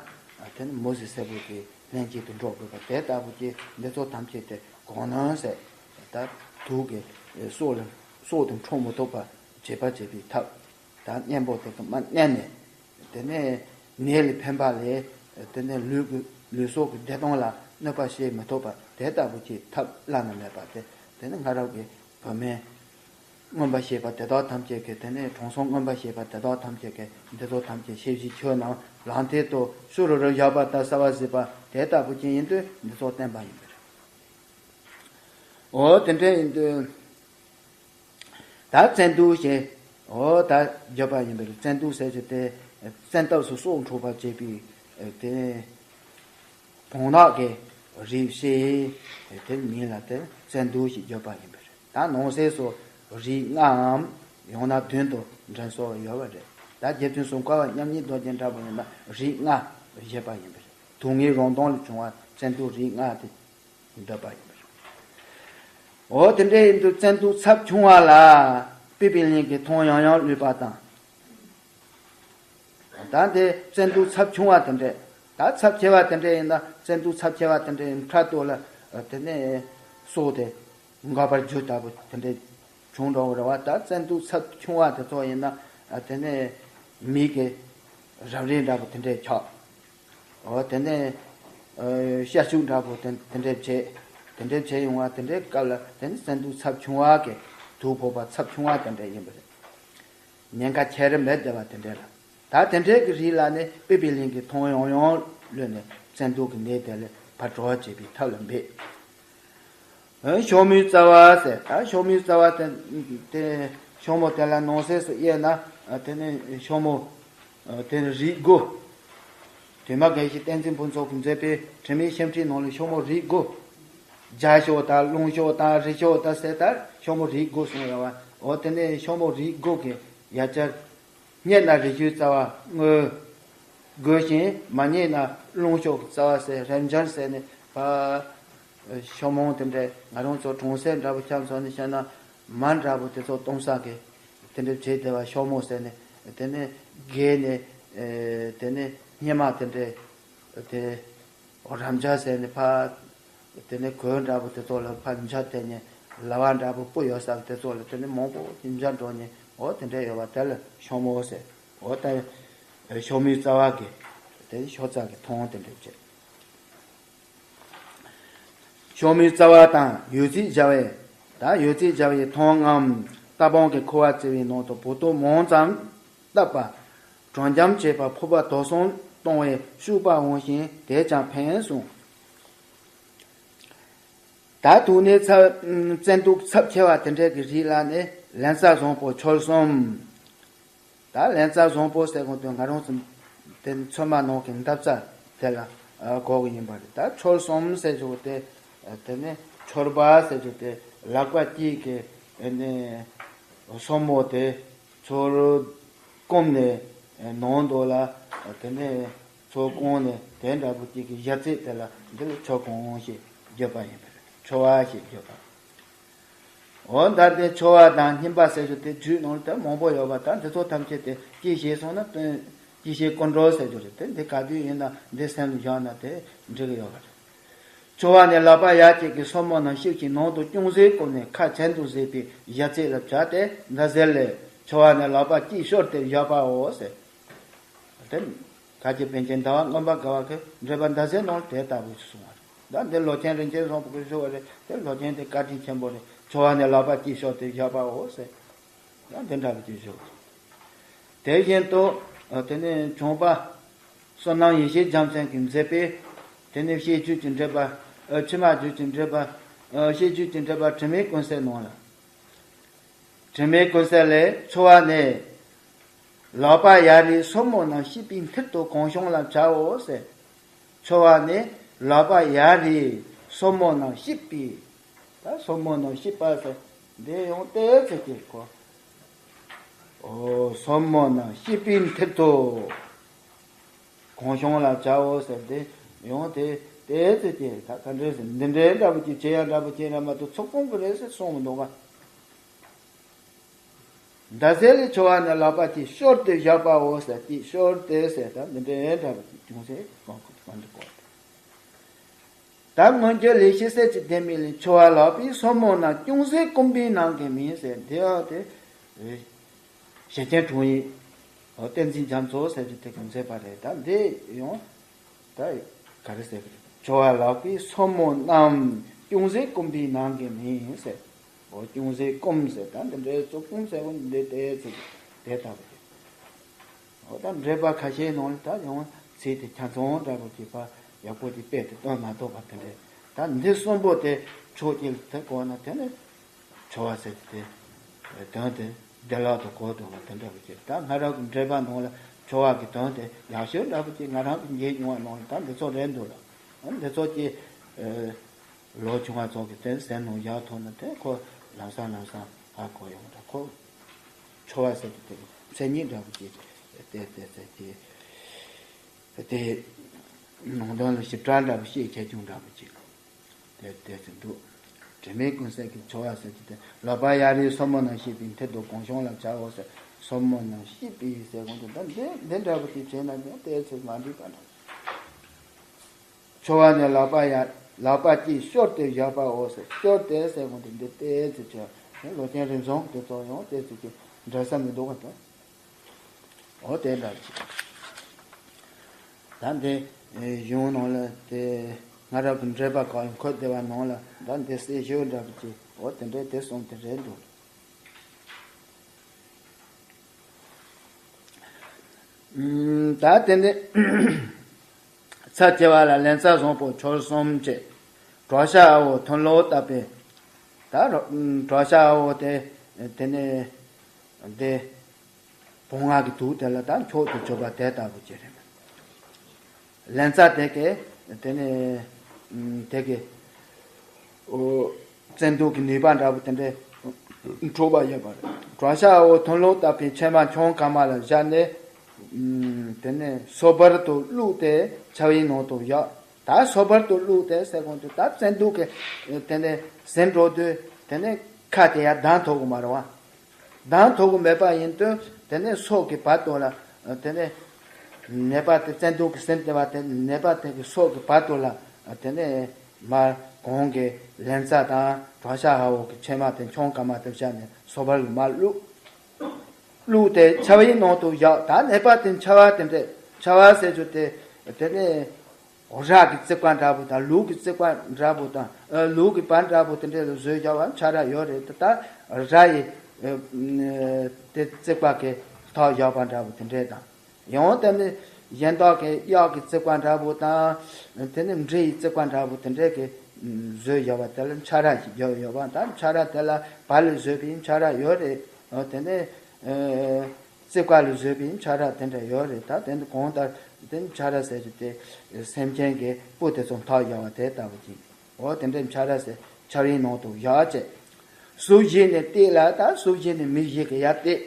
དེ་ནི་མོ་ཟི་སེར་པོ་གི་ལྷན་སྐྱེས་དུ་འགྲོ་དགོས་པ་དེ་ལྟ་བུ་གྱི་འདི་ཚོ་ཐམས་ཅད་དེ་གང་ན་ཟེར། ད་དུག་གི་སྲོག་ལ་སྲོག་དེ་འཕྲོག་མི་ཐུབ་པ་བྱེད་པ་བྱེད་པའི་ཐབས། ད་གཉེན་པོ་དེ་གི་མ་མནན་ནས། དེ་ནས་ནད་ལས་ཕན་པ་ལས། དེ་ནས་ལུས་ཀྱི་ལུས་སྲོག་གི་བདེ་ཐང་ལ་གནོད་པ་བྱེད་མི་ཐུབ་པ་དེ་ལྟ་བུ་གྱི་ཐབས་བླ་ན་མེད་པ་དེ། དེ་ནི་སྔ་རབས་ཀྱི་བུད་མེད་མངོན་པར་ཤེས་པ་དེ་དག་ཐམས་ཅད་ཀྱིས། དེ་ནས་དྲང་སྲོང་མངོན་པར་ཤེས་པ་དེ་དག་ཐམས་ཅད་ཀྱིས་འདི་ཚོ་ཐམས་ཅད་ཤེས་བཞིན་ཆོས་རྣམས་ལག་མཐིལ་དུ་ཤུ་རུ་རུ་བཞག་པ་ལྟར་གསལ་བར་གཟིགས་པ་དེ་ལྟ་བུ་ཅན་ཡིན་དུས་འདི་ཚོ་བསྟན་པ་ཡིན་པ་རེད། འོ་དེ་འདྲ་ཡིན་དུས། ད་བཙན་དུག་ཞེས་འོ་ད་བརྗོད་པ་ཡིན་པ་རེད། བཙན་དུག་ཟེར་གྱི་དེ་བཙན་ཐབས་སུ་སྲོག་འཕྲོག་པར་བྱེད་པའི་དེ། བོང་ནག་གི་རིགས་ཤིག་དེ་མིང་ལ་དེ་བཙན་དུག་ཞེས་བརྗོད་པ་ཡིན་པ་རེད། ད་ནང་གསེས་སུ་རིགས་ལྔའམ་ཡང་ན་བདུན་དུ་འདྲེན་སྲོལ་ཡོད་པ་རེད། ད་རྗེ་བཙུན་སུམ་མཁའ་པ་མཉམ་ཉིད་རྡོ་རྗེ་འདྲ་པོ་ཡིན་ན་རིགས་ལྔ་བཞེད་པ་ཡིན་པ་རེད། དུག་ལྔའི་རང་མདངས་ལས་བྱུང་བ་བཙན་དུག་རིགས་ལྔ་དེ་འདོད་པ་ཡིན་པ་རེད། འོ་དེ་འདྲ་ཡིན་དུས་བཙན་དུག་ཚབས་ཆུང་བ་ལ་པི་པི་ལིང་གིས་ཐང་ཡང་ཡང་བླུགས་པ་དང་། ད་དེ་བཙན་དུག་ཚབས་ཆུང་བ་དེ་འདྲས། ད་ཚབས་ཆེ་བ་དེ་འདྲས་ཡིན་ན། བཙན་དུག་ཚབས་ཆེ་བ་དེ་འདྲས་ཡིན་ཕྲག་དོག་ལ་དེ་ནས་སྲོག་དེ་འགག་པར་འགྱུར་ལྟ་བུ་དེ་འདྲས་བྱུང་འགྲོ་བ་རེད་བ། ད་བཙན་དུག་ཚབས་ཆུང་བ་དེ་ཚོ་ཡིན་ན་དེ་ནས་མི་གི་རབ་རིབ་འདྲ་པོ་དེ་འདྲས་ཆགས། འོ་དེ་ནས་ཤ་ཤུགས་འདྲ་པོ་དེ་དེ་འདྲས་བྱས། དེ་འདྲས་བྱས་ཡོང་བ་དེ་འདྲས་སྐབས་ལ་དེ་ནི་བཙན་དུག་ཚབས་ཆུང་བ་གི་དུག་ཕོག་པ་ཚབས་ཆུང་བ་དེ་འདྲས་ཡིན་པ་རེད། ཉེན་ཁ་ཆེ་རུ་མེད་བསྡད་པ་དེ་འདྲས་ལ། ད་དེ་འདྲས་ཀྱི་རིགས་ལ་ནི་པི་པི་ལིང་གིས་ཐང་ཡང་ཡང་བླུགས་ནས་བཙན་དུག་གི་ནད་དེ་ལས་ཕར་གྲོལ་བྱེད་པའི་ཐབས་ལ་འབད། ཤོག་མོའི་རྩ་བ་ཟེར། ད་ཤོག་མོའི་རྩ་བ་དེ་དེ་ཤོག་མོ་དེ་ལ་ནང་གསེས་སུ་དབྱེ་ན། དེ་ནི་ཤོག་མོ་དེ་ནི་རིགས་དགུ། དེ་མ་དགེ་བཤེས་བསྟན་འཛིན་ཕུན་ཚོགས་ཀྱིས་མཛད་པའི་དྲི་མེད་ཤེལ་ཕྲེང་ནང་ལ་ཤོག་མོ་རིགས་དགུ། རྒྱ་ཤོག་དང་རླུང་ཤོག་དང་རི་ཤོག་དང་ཟེར། ད་ཤོག་མོ་རིགས་དགུ་གསུངས་ཡོད་པ། འོ་དེ་ནས་ཤོག་མོ་རིགས་དགུ་གི་ཡ་གྱལ། རྙེད་ན་རི་ཤོག་རྩ་བ་དངོས་དགོས་ཤིང་། མ་རྙེད་ན་རླུང་ཤོག་རྩ་བ་ཟེར། རབ་འབྱར་ཟེར་ནས་ཕར་ཤོག་མོ་དེ་འདྲས་ང་རང་ཚོ་གྲོང་གསེབ་འདྲ་པོ་ཆ་མཚོན་ནས་བཤད་ན་མ་འདྲ་པོ་དེ་ཚོ་གཏོང་ས་གི་དེ་འདྲས་བྱས་བསྡད་པ་ཤོག་མོ་ཟེར་ནས། དེ་ནས་བརྒལ་ནས་དེ་ནས་སྙེ་མ་དེ་འདྲས་དེ། འོ་རབ་འབྱར་ཟེར་ནས་ཕར། དེ་ནས་གོས་འདྲ་པོ་དེ་ཚོ་ལ་ཕར་འབྱར་བསྡད་ནས་ལྭ་བ་འདྲ་པོ་སྤུ་ཡོད་ས་དེ་ཚོ་ལ་དེ་ནས་མང་པོ་ཞིག་འབྱར་འགྲོ་ནས། འོ་དེ་འདྲས་ཡོད་པ་དེ་ལ་ཤོག་མོ་ཟེར། འོ་ད་ཤོག་མོའི་རྩ་བ་གི་དེ་ཤོག་རྩ་གི་ཐང་དེ་འདྲས་བྱས། ཤོག་མོའི་རྩ་བ་དང་ཡོད་ཚད་སྦྱར་བའི། ད་ཡོད་ཚད་སྦྱར་བའི་ཐང་ངམ་རྟ་སྦང་གི་ཁུ་བ་བཙིར་བའི་ནང་དུ་བོ་ཏོ་མང་ཙམ་བཏབ་པ། གྲང་འཇམ་བྱས་པ་ཕོར་པ་དོག་གསུམ་བཏང་བས་བྱུགས་པ་འོང་ཞིང་དེས་ཀྱང་ཕན་གསུངས། ད་དུག་ནད་ཚབས། བཙན་དུག་ཚབས་ཆེ་བ་དེ་འདྲས་ཀྱི་རིགས་ལ་ནི་ལན་ཚྭ་བཟང་པོ་ཆོལ་གསུམ། ད་ལན་ཚྭ་བཟང་པོ་ཟེར་གོང་དུ་ང་རང་ཚོ་དེ་ཚོད་མ་ནང་གི་འདབ་རྩྭ་དེ་ལ་གོ་གི་ཡིན་པ་རེད། ད་ཆོལ་གསུམ་ཟེར་རྒྱུ་དེ། དེ་ནི་ཆོལ་པ་ཟེར་རྒྱུ་དེ་ལག་པ་གཅིག་གིས་ནི་སོར་མོ་དེ་ཚུར་བསྐུམ་ནས་ནང་དུ་ལ་དེ་ནས་ཚུར་བསྐུམ་ནས་དེ་འདྲ་པོ་གཅིག་གི་ཡ་རྩེ་དེ་ལ་འདི་ལ་ཆོལ་གསུམ་ཞེས་བརྗོད་པ་ཡིན་པ་རེད། ཆོལ་བ་ཞེས་བརྗོད་པ། འོ་ད་དེ་ཆོལ་བ་དང་སྙིམ་པ་ཟེར་རྒྱུ་དེ་རྒྱུད་ནང་ལ་དེ་མང་པོ་ཡོད་པ། ད་འདི་ཚོ་ཐམས་ཅད་དེ་གཅིག་ཤེས་སོང་ན་དོན་གཅིག་ཤེས་ཀུན་གྲོལ་ཟེར་རྒྱུ་རེད། དེ་འདི་ག་དུས་ཡིན་ན་འདི་སེམས་ལ་བཞག་ན་དེ་འགྲིག་གི་ཡོད་པ་རེད། ཆོལ་བ་ནི་ལག་པ་ཡ་གཅིག་གིས་སོར་མོ་རྣམས་བྱུགས་ཤིང་ནང་དུ་ཅུང་ཟད་བསྐུམ་ནས་ཁ་གྱེན་དུ་གཟིགས་པའི་ཡ་རྩེ་ལ་བྱ་སྟེ་འདི་ཟེར་ལས། ཆོལ་བ་ནི་ལག་པ་གཅིག་ཤོར་ཏེ་བཞག་པའོ་ཟེར། དེ་ཁ་ཆེ་པཎ་ཆེན་ཟླ་བ་མངོན་པར་དགའ་བ་གིས་འགྲེལ་པ་མདའ་རྩེ་ནང་དེ་ལྟ་བུ་ཞིག་གསུངས་པ་རེད། ད་འདི་ལོ་ཆེན་རིན་ཆེན་བཟང་པོ་གིས་ཞུ་བ་རེད། དེ་ལོ་ཆེན་དེ་བཀའ་དྲིན་ཆེན་པོ་རེད། ཆོལ་བ་ནི་ལག་པ་གཅིག་ཤོར་ཏེ་བཞག་པའོ་ཟེར། ད་འདི་འདྲ་བུ་ཅིག་ཞུ། དེ་བཞིན་དུ་དེ་ནས་བྱུང་པ། བསོད་ནམས་ཡེ་ཤེས་རྒྱལ་མཚན་གྱིས་མཛད་པའི་དེ་ནས་བཤད་རྒྱུད་ཀྱི་འགྲེལ་པ། ཨ་ཕྱི་མ་རྒྱུད་ཀྱི་འགྲེལ་པ། ཨ་བཤད་རྒྱུད་ཀྱི་འགྲེལ་པ་དྲི་མེད་ཀུན་གསལ་ནང་ལ། དྲི་མེད་ཀུན་གསལ་ལས། ཆོལ་བ་ནི་ལག་པ་ཡ་རེས་སོར་མོ་རྣམས་བྱུགས་པའི་མཐུར་དུ་གང་བྱུང་ལ་བྱའོ་ཟེར། ཆོལ་བ་ནི་ལག་པ་ཡ་རེས་སོར་མོ་རྣམས་བྱུགས་པའི། ད་སོར་མོ་རྣམས་བྱུགས་པ་ཟེར། འདི་ཡང་བལྟས་ཚེ་ཀྱི་གོ། ཨོ་སོར་མོ་རྣམས་ཤེས་པའི་མཐིལ་དུ། གང་བྱུང་ལ་བྱའོ་ཟེར་ཏེ། ཡང་དེ་བལྟས་ཚེ་ཀྱི་ད་ག་འདྲས་ཟེར་འདི་འདྲའི་འདྲ་པོ་ཅིག་བྱེད་ཡ་འདྲ་པོ་ཅིག་ར་མ་གཏོགས་ཚོགས་སྤོང་གི་རེད་ཟེར་གསུངས་མི་འདུག་ག། ཟླ་ཟེར་ལས་འཕྱོ་བ་ནི་ལག་པ་གཅིག་ཤོར་ཏེ་བཞག་པའོ་ཟེར་ཏེ། ཤོར་ཏེ་ཟེར་ད་འདི་འདྲའི་འདྲ་པོ་ཅིག་ཅུང་ཟད་གོང་གོང་དུ་གོ། ད་སྔོན་གྱི་ལས་ཤེས་གསལ་བྱེད་ལྡན་མིན་ལས། འཕྱོ་བ་ལག་པའི་སོར་མོ་རྣམས། ཅུང་ཟད་བསྐུམས་པའི་ནང་གི་མིན་ཟེར། འདི་ཡང་དེ་ཞེ་ཆེན་དྲུང་ཡིག་བསྟན་འཛིན་རྒྱ་མཚོ་ཟེར་གྱི་དེ་གི་མཛད་པ་རེད། ད་འདི་ཡང་ད་ག་རེ་ཟེར་གི་རེད། འཕྱོ་བ་ལག་པའི་སོར་མོ་རྣམས། ཅུང་ཟད་བསྐུམས་པའི་ནང་གི་མིན་ཟེར། འོ་ཅུང་ཟད་བསྐུམས་ཟེར་ད་འདི་འདྲའི་ཚོགས་སྤོང་ཟེར་བ་འདི་ལྟའི་ཚིག་དེ་ལྟ་བུ་རེད། འོ་ད་འགྲེལ་པ་ཁ་ཤས་ནང་ལ་ད་ཡང་ཚིག་དེ་ཆ་ཚང་འདྲ་པོ་ཅིག་པ་ཡག་པོ་ཅིག་དཔེ་དེ་སྟོན་མ་ཐུབ་པ་དེ་འདྲས། ད་འདི་གསུམ་པོ་དེ་ཕྱོགས་གཅིག་ལ་དེ་གོ་ན་དེ་ནི་འཕྱོ་བ་ཟེར་གྱི་དེ་དོན་དེ་བདེ་བླག་ཏུ་གོ་ཐུབ་པ་དེ་འདྲ་པོ་ཅིག་ད་ང་རང་གི་འགྲེལ་པ་ནང་ལ་འཕྱོ་བ་གི་དོན་དེ་ཡག་ཤོས་འདྲ་པོ་ཅིག་ང་རང་གི་མཇལ་མྱོང་བ་ནང་ལ་ད་འདི་ཚོ་རེད་འདུག་ལ། འདི་ཚོ་ཅིག་ལོ་ཆུང་བ་ཚོ་གི་དོན་ཟེར་ནོ་ཡག་ཐོག་ན་དེ་ཁོ་ལམ་སང་ལམ་སང་ཧ་གོ་ཡོང་། ད་ཁོ་འཕྱོ་བ་ཟེར་གྱི་དེ་མཚན་ཉིད་འདྲ་པོ་ཅིག་དེ་དེ་ཟེར་གྱི་དེ་ནང་དོན་ལ་ཞིབ་ཕྲ་འདྲ་པོ་ཤེས་ཁྱད་ཆུང་འདྲ་པོ་ཅིག་དེ་དེ་ཚོ་འདུག་དྲི་མེད་ཀུན་གསལ་གྱི་འཕྱོ་བ་ཟེར་གྱི་དེ་ལག་པ་གཡས་རིའི་སོར་མོ་རྣམས་ཤེས་པའི་མཐིལ་དུ་གང་བྱུང་ལ་བྱའོ་ཟེར། སོར་མོ་རྣམས་ཤེས་པའི་ཟེར་གོང་དུ་ད་འདི་འདི་འདྲ་པོ་ཅིག་བྱས་ན་ཡང་དེ་ཚོ་མ་འགྲིག་པ་འདྲ། འཕྱོ་བ་ནི་ལག་པ་ཡ། ལག་པ་གཅིག་ཤོར་ཏེ་བཞག་པའོ་ཟེར། ཤོར་ཏེ་ཟེར་གོང་དུ་འདི་ཏོག་ཙམ་བྱས། ལོ་ཆེན་རིམ་བྱོན་དེ་ཚོ་ཡང་ཏོག་ཙམ་གྱི་འདྲ་ས་མི་འདུག་ག་དང་། འོ་དེ་འདྲ་ཅིག་ད་འདི་གཞུང་ནང་ལ་དེ་སྔ་རབས་ཀྱི་འགྲེལ་པ་ཁག་འཁོད་བསྡད་པ་ནང་ལ་ད་འདི་གསལ་ཤོས་འདྲ་པོ་ཅིག་འོ་དེ་འདྲའི་དེ་གསུངས་དེ་རེད་འདུག་ད་དེ་ནས་ཚར་བཅད་པ་ལ་ལན་ཚྭ་བཟང་པོ་ཁྱོར་གསུམ་བཅད། བྲག་ཤ་འ་འོ་ཐུན་ལོག་བཏབ་པས། ད་བྲག་ཤ་འ་འོ་དེ་དེ་ནས་དེ་བོང་ང་གི་དུག་དེ་ལ་ད་མཆོག་ཏུ་གྱུར་པ་དེ་ལྟ་བུ་ཅིག་རེད། ལན་ཚྭ་དེ་གས་དེ་ནས་དེ་གས་ཨོ་བཙན་དུག་གི་ནུས་པ་འདྲ་པོ་དེ་འདྲས་འཕྲོག་པ་ཡོད་པ་རེད། བྲག་ཤ་འ་འོ་ཐུན་ལོག་བཏབ་པའི་ཕྱེ་མ་ཆང་གང་མ་ལ་བཞག་ནས་དེ་ནས་སོ་པར་དུ་བླུགས་ཏེ་ཆབ་ཡིན་ནང་དུ་བཞག་ད་སོ་པར་དུ་བླུགས་ཏེ་ཟེར་གོང་དུ་ད་བཙན་དུག་གི་དེ་ནས་ཟིན་འགྲོ་དུས་དེ་ནས་ཁ་དེ་ཡར་ལྡང་ཐུབ་གི་མ་རེད་བ། ལྡང་ཐུབ་ཀྱི་མེད་པ་ཡིན་དུས་དེ་ནས་སྲོག་གི་བར་དོ་ལ་དེ་ནས་ནད་པ་དེ་བཙན་དུག་གིས་ཟིན་བསྡད་པ་དེ་ནད་པ་དེ་གི་སྲོག་གི་བར་དོ་ལ་དེ་ནས་མར་གོང་གི་ལན་ཚྭ་དང་བྲག་ཤ་འ་འོ་གི་ཕྱེ་མ་དེ་ཆང་གང་མ་དེ་བཞག་ནས་སོ་པར་ལ་མར་བླུགས། བླུགས་ཏེ་ཆབ་ཡིན་ནང་དུ་བཞག་ད་ནད་པ་དེ་འཆའ་བ་དེ་འདྲས་འཆའ་བ་ཟེར་རྒྱུ་དེ་དེ་ནས། ར་གི་རྩིག་པ་འདྲ་པོ་དང་ལུག་གི་རྩིག་པ་འདྲ་པོ་དང་ཨ་ལུག་གི་བ་འདྲ་པོ་དེ་འདྲས་ལ་བཟོས་བཞག་པ་འཆའ་ར་ཡོད་རེད། ད་ད་ར་ཡི་ཨ་དེ་རྩིག་པ་གི་ཐོག་བཞག་པ་འདྲ་པོ་དེ་འདྲས་དང་། ཡང་དེ་ནི་གཞན་དག་གི་གཡག་གི་རྩིག་པ་འདྲ་པོ་དང་དེ་ནི་འབྲི་ཡི་རྩིག་པ་འདྲ་པོ་དེ་འདྲས་གི་བཟོས་བཞག་པ་དེ་ལ་འཆའ་ར་ཞིག་བརྒྱབ་ཡོད་པ། ད་འཆའ་ར་དེ་ལ་བ་ལས་བཟོས་པའི་འཆའ་ར་ཡོད་རེད། ཨ་དེ་ནི་ཨ། རྩིག་པ་ལས་བཟོས་པའི་འཆའ་ར་དེ་འདྲ་ཡོད་རེད། ད་དེ་འདི་གང་ལྟར་དེ་འཆའ་ར་ཟེར་རྒྱུ་དེ་སེམས་ཅན་གྱི་སྤུ་དེ་ཚོ་འཐག་ཡོང་བ་དེ་ལྟ་བུ་ཅིག་འོ་དེ་འདྲའི་འཆའ་ར་ཟེར་ཆབ་ཡིན་ནང་དུ་བཞག་བྱས། ཟུར་བཞི་ནས་བཏེགས་ལ་ད་ཟུར་བཞི་ནས་མི་བཞི་གི་ཡར་བཏེགས།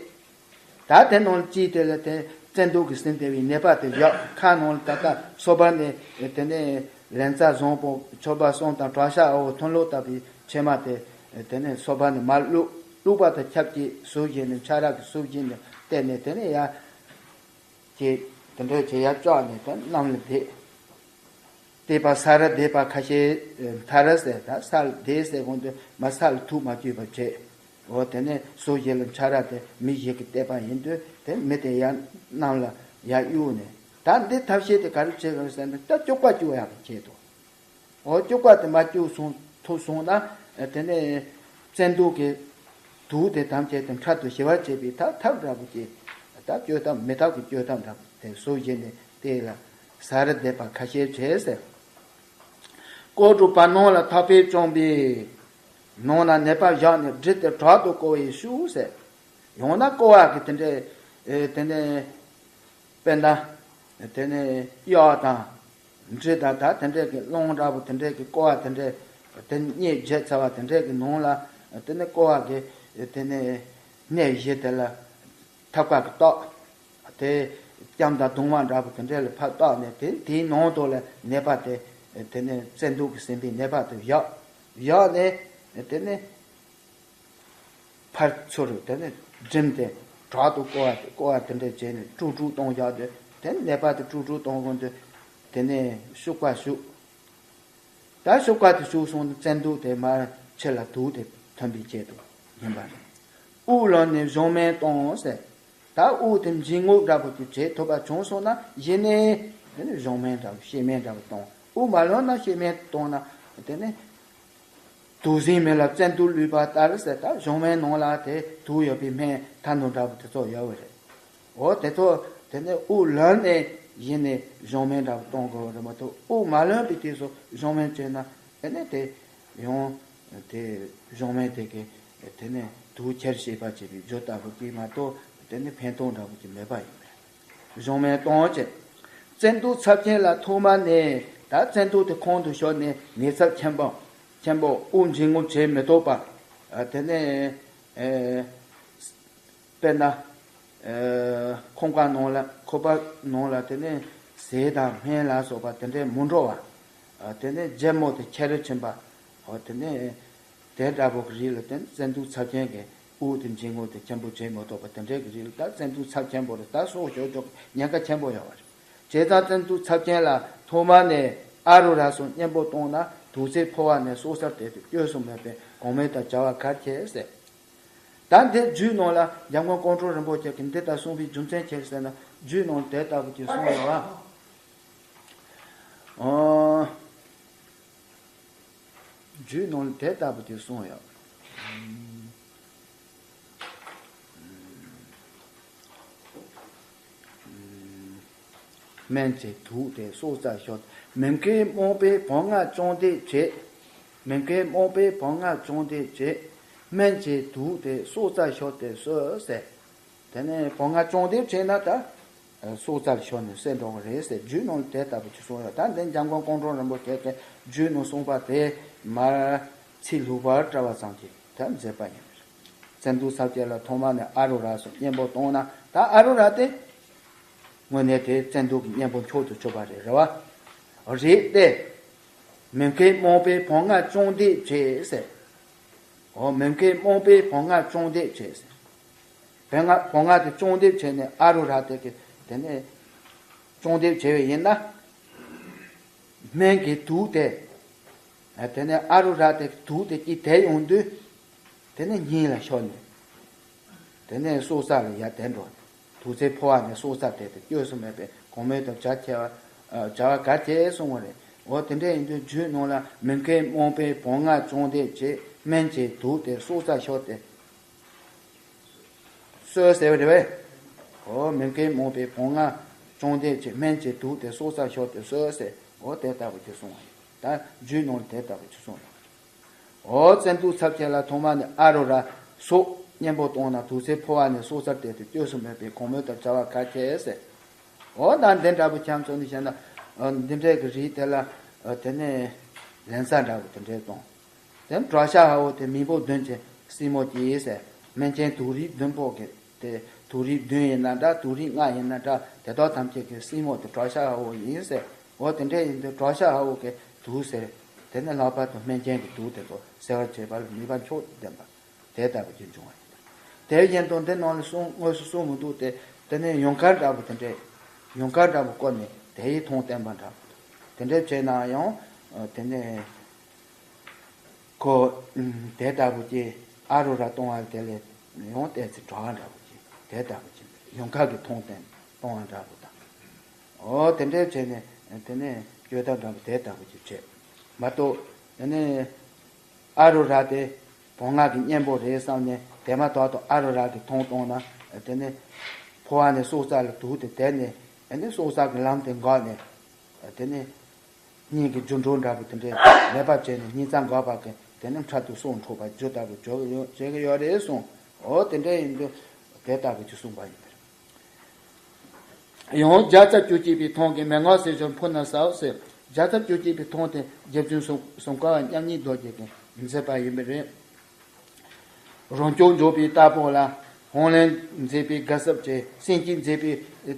ད་དེ་ནང་ལ་གཅིག་དེ་ལ་དེ་བཙན་དུག་གིས་ཟིན་བསྡད་པའི་ནད་པ་དེ་བཞག་ཁ་ནང་ལ་ད་ལྟ་སོ་པ་ནས་དེ་ནས་ལན་ཚྭ་བཟང་པོ་ཆོར་པ་གསུམ་དང་བྲག་ཤ་འ་འོ་ཐུན་ལོག་བཏབ་པའི་ཕྱེ་མ་དེ་དེ་ནས་སོ་པ་ནས་མར་བླུགས། བླུགས་པ་དང་ཆབས་ཅིག་ཟུར་བཞི་ནས་འཆའ་ར་གི་ཟུར་བཞི་ནས་བཏེགས་ནས་དེ་ནས་ཡར་ཅིག་དེ་འདྲ་བྱས་ཡར་བཅག་ནས་དེ་གནམ་ལ་བསྡད། བསྡད་པ་ས་ར་བསྡད་པ་ཁ་ཤས་མཐའ་ར་ཟེར་ད་ས་ལ་བསྡད་ཟེར་གོང་དུ་མར་ས་ལ་ཐུག་མ་བཅུག་པ་བྱས། འོ་དེ་ནས་ཟུར་བཞི་ལ་འཆའ་ར་དེ་མི་བཞི་གིས་བཏེགས་པ་ཡིན་དུས་དེ་མི་དེ་ཡར་གནམ་ལ་ཡར་གཡུགས་ནས་ད་འདི་ཐབས་ཤེས་དེ་ག་རེ་བྱེད་དགོས་ཟེར་ན་ད་སྐྱུག་པ་སྐྱུག་ཡག་གི་ཆེད་དུ། འོ་སྐྱུག་པ་དེ་མར་སྐྱུག་སོང་ཐུབ་སོང་ན་དེ་ནས་བཙན་དུག་གི་དུག་དེ་ཐམས་ཅད་དེ་འཕྲལ་དུ་ཞི་བར་བྱེད་པའི་ཐབས་ཐབས་འདྲ་པོ་ཅིག་ད་བཅོས་ཐབས་མེ་ཐབ་ཀྱི་བཅོས་ཐབས་འདྲ་པོ་དེ་ཟུར་བཞི་ནས་བལྟས་ལ་ས་ར་བསྡད་པ་ཁ་ཤས་བྱས་ཟེར། ལྐོག་གྲུབ་བར་སྣང་ལ་ཐག་པས་བཅོམ་པས། ནང་ན་ནད་པ་བཞག་ནས་སྦྲུལ་དེ་དྲག་ཏུ་བསྐོར་བའི་ཤུགས་ཟེར། ཡང་ན་བསྐོར་བ་གི་དེ་འདྲའི་དེ་ནས་དཔེར་ན་དེ་ནས་གཡག་དང་། འབྲི་དང་ད་དེ་འདྲས་ཀྱི་རླུང་འདྲ་པོ་དེ་འདྲས་ཀྱི་ཀོ་བ་དེ་འདྲས་དེ་སྙེད་བརྗེད་ཚར་བ་དེ་འདྲས་ཀྱི་ནང་ལ་ དེ་ནས་ཀོ་བ་གི་དེ་ནས་སྣེ་བཞི་དེ་ལ་ཐབ་ཀ་གི་ཏོག་དེ་ལྕམ་དང་གདུང་བ་འདྲ་པོ་དེ་འདྲ་ལ་ཕར་བཏགས་ནས། དེ་དེའི་ནང་དུ་ལ་ནད་པ་དེ་དེ་ནས་བཙན་དུག་གིས་ཟིན་པའི་ནད་པ་དེ་བཞག་བཞག་ནས། དེ་ནས་ཕར་ཚུར་དེ་ནས་བསྒྲིམས་ཏེ་དྲག་ཏུ་བསྐོར་བ་བསྐོར་བ་དེ་འདྲ་བྱས་ནས་དཀྲུག་དཀྲུག་གཏོང་བཞག་དུས། དེ་ནས་ནད་པ་དེ་དཀྲུག་དཀྲུག་གཏོང་གོང་དུ་དེ་ནས་ཤུག་པ་ཞུགས། ད་ཤུག་པ་དེ་ཞུགས་སོང་ན་བཙན་དུག་དེ་མར་ཕྱི་ལ་དུག་དེ་ཐོན་པའི་ཆེད་དུ་ཡིན་པ་རེད། དབུགས་ལངས་ནས་གཞོང་སྨན་གཏོང་ཟེར། ད་དབུགས་དེ་འབྱིན་རྔུབ་འདྲ་པོ་དེ་བྱེད་ཐུབ་པ་བྱུང་སོང་ན། གཞི་ནས་དེ་ནས་གཞོང་སྨན་འདྲ་པོ་གཤེར་སྨན་འདྲ་པོ་གཏོང་། དབུགས་མ་ལངས་ན་གཤེར་སྨན་གཏོང་ན། དེ་ནས་དུག་ཟིན་མི་ལ་བཙན་དུག་བླུད་པ་ལྟར་ཟེར། ད་གཞོང་སྨན་ནང་ལ་དེ་དུག་ཡོད་པའི་སྨན་ཐ་ནོ་འདྲ་པོ་དེ་ཚོ་ཡོད་པ་རེད། འོ་དེ་ཚོ་དེ་ནས་དབུགས་ལངས་ནས་གཞི་ནས་གཞོང་སྨན་འདྲ་པོ་གཏོང་དགོས་པ་རེད་མ་གཏོགས། དབུགས་མ་ལངས་པའི་དུས་སུ་གཞོང་སྨན་བྱས་ན་ཨེ་ནས་དེ་ཡང་དེ་གཞོང་སྨན་དེ་གི་དེ་ནས་དུག་ཁྱེར་ཤེས་པ་བྱེད་པའི་རྒྱུ་ལྟ་བུ་དེ་མ་གཏོགས། དེ་ནས་ཕན་ཐོགས་འདྲ་པོ་ཅིག་མེད་པ་ཡིན་པས། གཞོང་སྨན་གཏོང་བྱེད། བཙན་དུག་ཚབས་ཆེན་ལ་ཐོག་མ་ནས། ད་བཙན་དུག་དེ་ཁོང་དུ་ཤོར་ནས་ནད་ཚབས་ཆེན་པོ་ཆེན་པོ་དབུགས་འབྱིན་རྔུབ་བྱེད་མི་ཐུབ་པ། ཨ་དེ་ནས་ཨེ་དཔེར་ན་ཨེ་ཁང་པ་ནང་ལ་ཁང་པ་ནང་ལ་དེ་ནས་ཟས་དང་སྨན་ལ་སོགས་པ་དེ་འདྲའི་མི་འགྲོ་བ། ཨ་དེ་ནས་རྒྱལ་མོ་དེ་ཁྱེར་ཕྱིན་པ། ཨ་དེ་ནས་དེ་འདྲ་པོ་གི་རིགས་ལ་དེ་ནས་བཙན་དུག་ཚབས་ཆེན་གྱི་དབུགས་དེ་འབྱིན་རྔུབ་དེ་ཆེན་པོ་བྱེད་མ་ཐུབ་པ་དེ་འདྲའི་གི་རིགས་ལ། ད་བཙན་དུག་ཚབས་ཆེན་པོ་རེད། ད་སྲོག་སྐྱོབ་ཆོག་ཉེན་ཁ་ཆེན་པོ་ཡོད་པ་རེད། བྱས་ཙང་བཙན་དུག་ཚབས་ཆེན་ལ་ཐོག་མ་ནས་ཨ་རུ་ར་སོགས་གཉེན་པོ་བཏང་ན། དུག་རྫས་ཕོ་བ་ནས་སྲོག་རྩ་དེ་དུ་སྐྱོབ་སུ་མེད་པས་གོང་སྨོས་དང་བྱ་བ་གལ་ཆེ་ཟེར། ད་འདི་རྒྱུད་ནང་ལ་འཇམ་མགོན་ཀོང་སྤྲུལ་རིན་པོ་ཆེ་གིས་འདི་ལྟར་གསུངས་པའི་རྒྱུ་མཚན་ཅི་ཟེར་ན། རྒྱུད་ནང་དེ་ལྟ་བུ་ཅིག་གསུངས་ཡོད་པ། ཨོ། རྒྱུད་ནང་ལ་དེ་ལྟ་བུ་དེ་གསུངས་ཡོད། སྨན་གྱི་དུག་དེ་སྲོག་རྩར་ཤོར། མི་མཁས་རྨོངས་པས་བོང་ང་བཅོམ་འདེབས་བྱེད། མི་མཁས་རྨོངས་པས་བོང་ང་བཅོམ་འདེབས་བྱེད། སྨན་གྱི་དུག་དེ་སྲོག་རྩར་ཤོར་ཏེ་གསོད་ཟེར། དེ་ནས་བོང་ང་བཅོམ་འདེབས་བྱས་ན་ད་སྲོག་རྩར་ཤོར་ནས་བསད་འགྲོ་གི་རེད་ཟེར། རྒྱུད་ནང་དེ་ལྟ་བུ་ཅིག་གསུངས་ཡོད། ད་འདི་འཇམ་མགོན་ཀོང་སྤྲུལ་རིན་པོ་ཆེ་གིས་རྒྱུད་ནང་གསུངས་པ་དེ་མར་ཚིག་ལྷུག་པར་བཀྲལ་བ་ཙམ་གྱིས་ད་མཛད་པ་ཡིན། བཙན་དུག་ཚབས་ཆེ་ལ་ཐོག་མ་ནས་ཨ་རུ་ར་སོགས་གཉེན་པོ་བཏང་ན། ད་ཨ་རུ་ར་དེ་དངོས་གནས་དེ་བཙན་དུག་གི་གཉེན་པོ་མཆོག་ཏུ་གྱུར་པ་རེད། རེད་པ། རེད་དེ། མི་མཁས་རྨོངས་པས་བོང་ང་བཅོམ་འདེབས་བྱེད་ཟེར། འོ། མི་མཁས་རྨོངས་པས་བོང་ང་བཅོམ་འདེབས་བྱེད་ཟེར། བོང་ང་བོང་ང་དེ་བཅོམ་འདེབས་བྱས་ནས་ཨ་རུ་ར་དེ་གིས་དེ་ནས་བཅོམ་འདེབས་བྱས་པ་ཡིན་ན། སྨན་གྱི་དུག་དེ། དེ་ནས་ཨ་རུ་ར་དེ་གི་དུག་དེ་ཅིག་དེད་ཡོང་དུས། དེ་ནས་སྙིང་ལ་ཤོར་ནས། དེ་ནས་སྲོག་རྩ་ལ་ཡར་དེད་འགྲོ། དུག་རྫས་ཕོ་བ་ནས་སྲོག་རྩ་དེ་དེ་སྐྱོབ་སུ་མེད་པས་གོང་སྨོས་དང་བྱ་བ་གལ་ཆེ་བ། བྱ་བ་གལ་ཆེ་གསུངས་པ་རེད། འོ། དེ་འདྲ་ཡིན་དུས་རྒྱུད་ནང་ལ་མི་མཁས་རྨོངས་པས་བོང་ང་བཅོམ་འདེབས་བྱེད། སྨན་གྱི་དུག་དེ་སྲོག་རྩར་ཤོར་ཏེ་གསོད་ཟེར་བ་རེད་པས། འོ། མི་མཁས་རྨོངས་པས་བོང་ང་བཅོམ་འདེབས་བྱེད། སྨན་གྱི་དུག་དེ་སྲོག་རྩར་ཤོར་ཏེ་གསོད་ཟེར། འོ། དེ་ལྟ་བུ་ཅིག་གསུངས་པ་ཡིན། ད་རྒྱུད་ནང་ལ་དེ་ལྟ་བུ་ཅིག་གསུངས་ཡོད། འོ། བཙན་དུག་ཚབས་ཆེ་ལ་ཐོག་མ་ནས་ཨ་རུ་ར་སོགས་གཉེན་པོ་བཏང་ན། དུག་རྫས་ཕོ་བ་ནས་སྲོག་རྩར་དེད་དེ་སྐྱོབ་སུ་མེད་པས་གོང་སྨོས་དང་བྱ་བ་གལ་ཆེ་ཟེར། འོ། ད་འདི་འདྲ་པོ་ཁྱེད་ཚོ་ནས་བཤད་ན། འདི་འདྲའི་གི་རིགས་དེ་ལ་དེ་ནས་ལན་ཚྭ་འདྲ་པོ་དེ་འདྲས་གཏོང་། དེ་ནས་དྲག་ཤ་བ་བོ་དེ་མི་འབོར་བདུན་གྱི་སྲིན་མོ་སྐྱེས་ཟེར། སྨན་ཆེན་དུག་རིགས་བདུན་པོ་གི་དེ། དུག་རིགས་བདུན་ཡིན་ན་འདྲ། དུག་རིགས་ལྔ་ཡིན་ན་འདྲ། དེ་དག་ཐམས་ཅད་ཀྱི་སྲིན་མོ་དེ་དྲག་ཤ་བ་བོ་ཡིན་ཟེར། འོ། དེ་འདྲ་ཡིན་དུས་དྲག་ཤ་བ་བོ་གི་དུག་ཟེར། དེ་ནས་ལྷག་པར་དུ་སྨན་ཆེན་གྱི་དུག་དེ་ཚོ་སེལ་བར་བྱེད་པ་ལ་ནུས་པ་མཆོག་ཏུ་ལྡན་པ་དེ་ལྟ་བུ་ཅིག་འབྱུང་བ་ཡིན། དེ་བཞིན་དུ་འདི་ནང་ལ་གསུངས། དངོས་སུ་གསུངས་མི་འདུག་སྟེ། དེ་ནས་ཡུངས་ཀར་འདྲ་པོ་དེ་འདྲས། ཡུངས་ཀར་འདྲ་པོ་བསྐོར་ནས་དེ་ཡི་མཐོང་བསྟན་པ་འདྲ་པོ། དེ་འདྲས་བྱས་ན་ཡང་། དེ་ནས་ཁོ་དེ་ལྟ་བུ་ཅིག་ཨ་རུ་ར་གཏོང་བ་དེ་ལས་ཡང་ཏོག་ཙམ་དྲག་འདྲ་པོ་ཅིག་དེ་ལྟ་བུ་ཅིག་ཡུངས་ཀར་གྱི་མཐོང་བསྟན་གཏོང་བ་འདྲ་པོ་དང་། འོ། དེ་འདྲས་བྱས་ནས་དེ་ནས་སྤྱོད་ཐབས་འདྲ་པོ་དེ་ལྟ་བུ་ཅིག་བྱས་མ་གཏོགས། དེ་ནས་ཨ་རུ་ར་དེ་བོང་ང་གི་གཉེན་པོ་རེད་བསམ་ནས། དེ་མ་ཐག་ཏུ་ཨ་རུ་ར་གི་མཐོང་གཏོང་ན། དེ་ནས་ཕོ་བ་ནས་སྲོག་རྩ་ལ་དུག་དེ་དེད་ནས། དེ་ནས་སྲོག་རྩ་གི་ལམ་དེ་འགག་ནས། དེ་ནས་སྙིང་གི་རྒྱུ་འགྲོ་འདྲ་པོ་དེ་འདྲས་མེད་པ་བྱས་ནས་སྙིང་རྩ་འགག་པ་གི། དེ་ནས་འཕྲལ་དུ་སྲོག་འཕྲོག་པ་རྒྱུ་ལྟ་བུ་བྱེད་ཀྱི་ཡོད་རེད་གསུངས། འོ། དེ་འདྲ་ཡིན་དུས་དེ་ལྟ་བུ་ཅིག་གསུངས་པ་ཡིན་པ་རེད། ཡང་བརྒྱ་རྩ་བཅུ་གཅིག་པའི་ཐུན་གྱི་མན་ངག་ཟས་སྦྱོར་ཕུལ་ན་ཟབ་ཟེར། བརྒྱ་རྩ་བཅུ་གཅིག་པའི་ཐུན་དེ་རྗེ་བཙུན་ཙོང་ཁ་པ་མཉམ་ཉིད་རྡོ་རྗེ་གིས་མཛད་པ་ཡིན་པ་རེད། རང་སྐྱོང་འབྱོར་པའི་རྟ་ཕོ་ལ། ཧོང་ལན་མཛེས་པའི་དགའ་སྲབ་ཀྱི། སེང་གེ་མཛེས་པའི་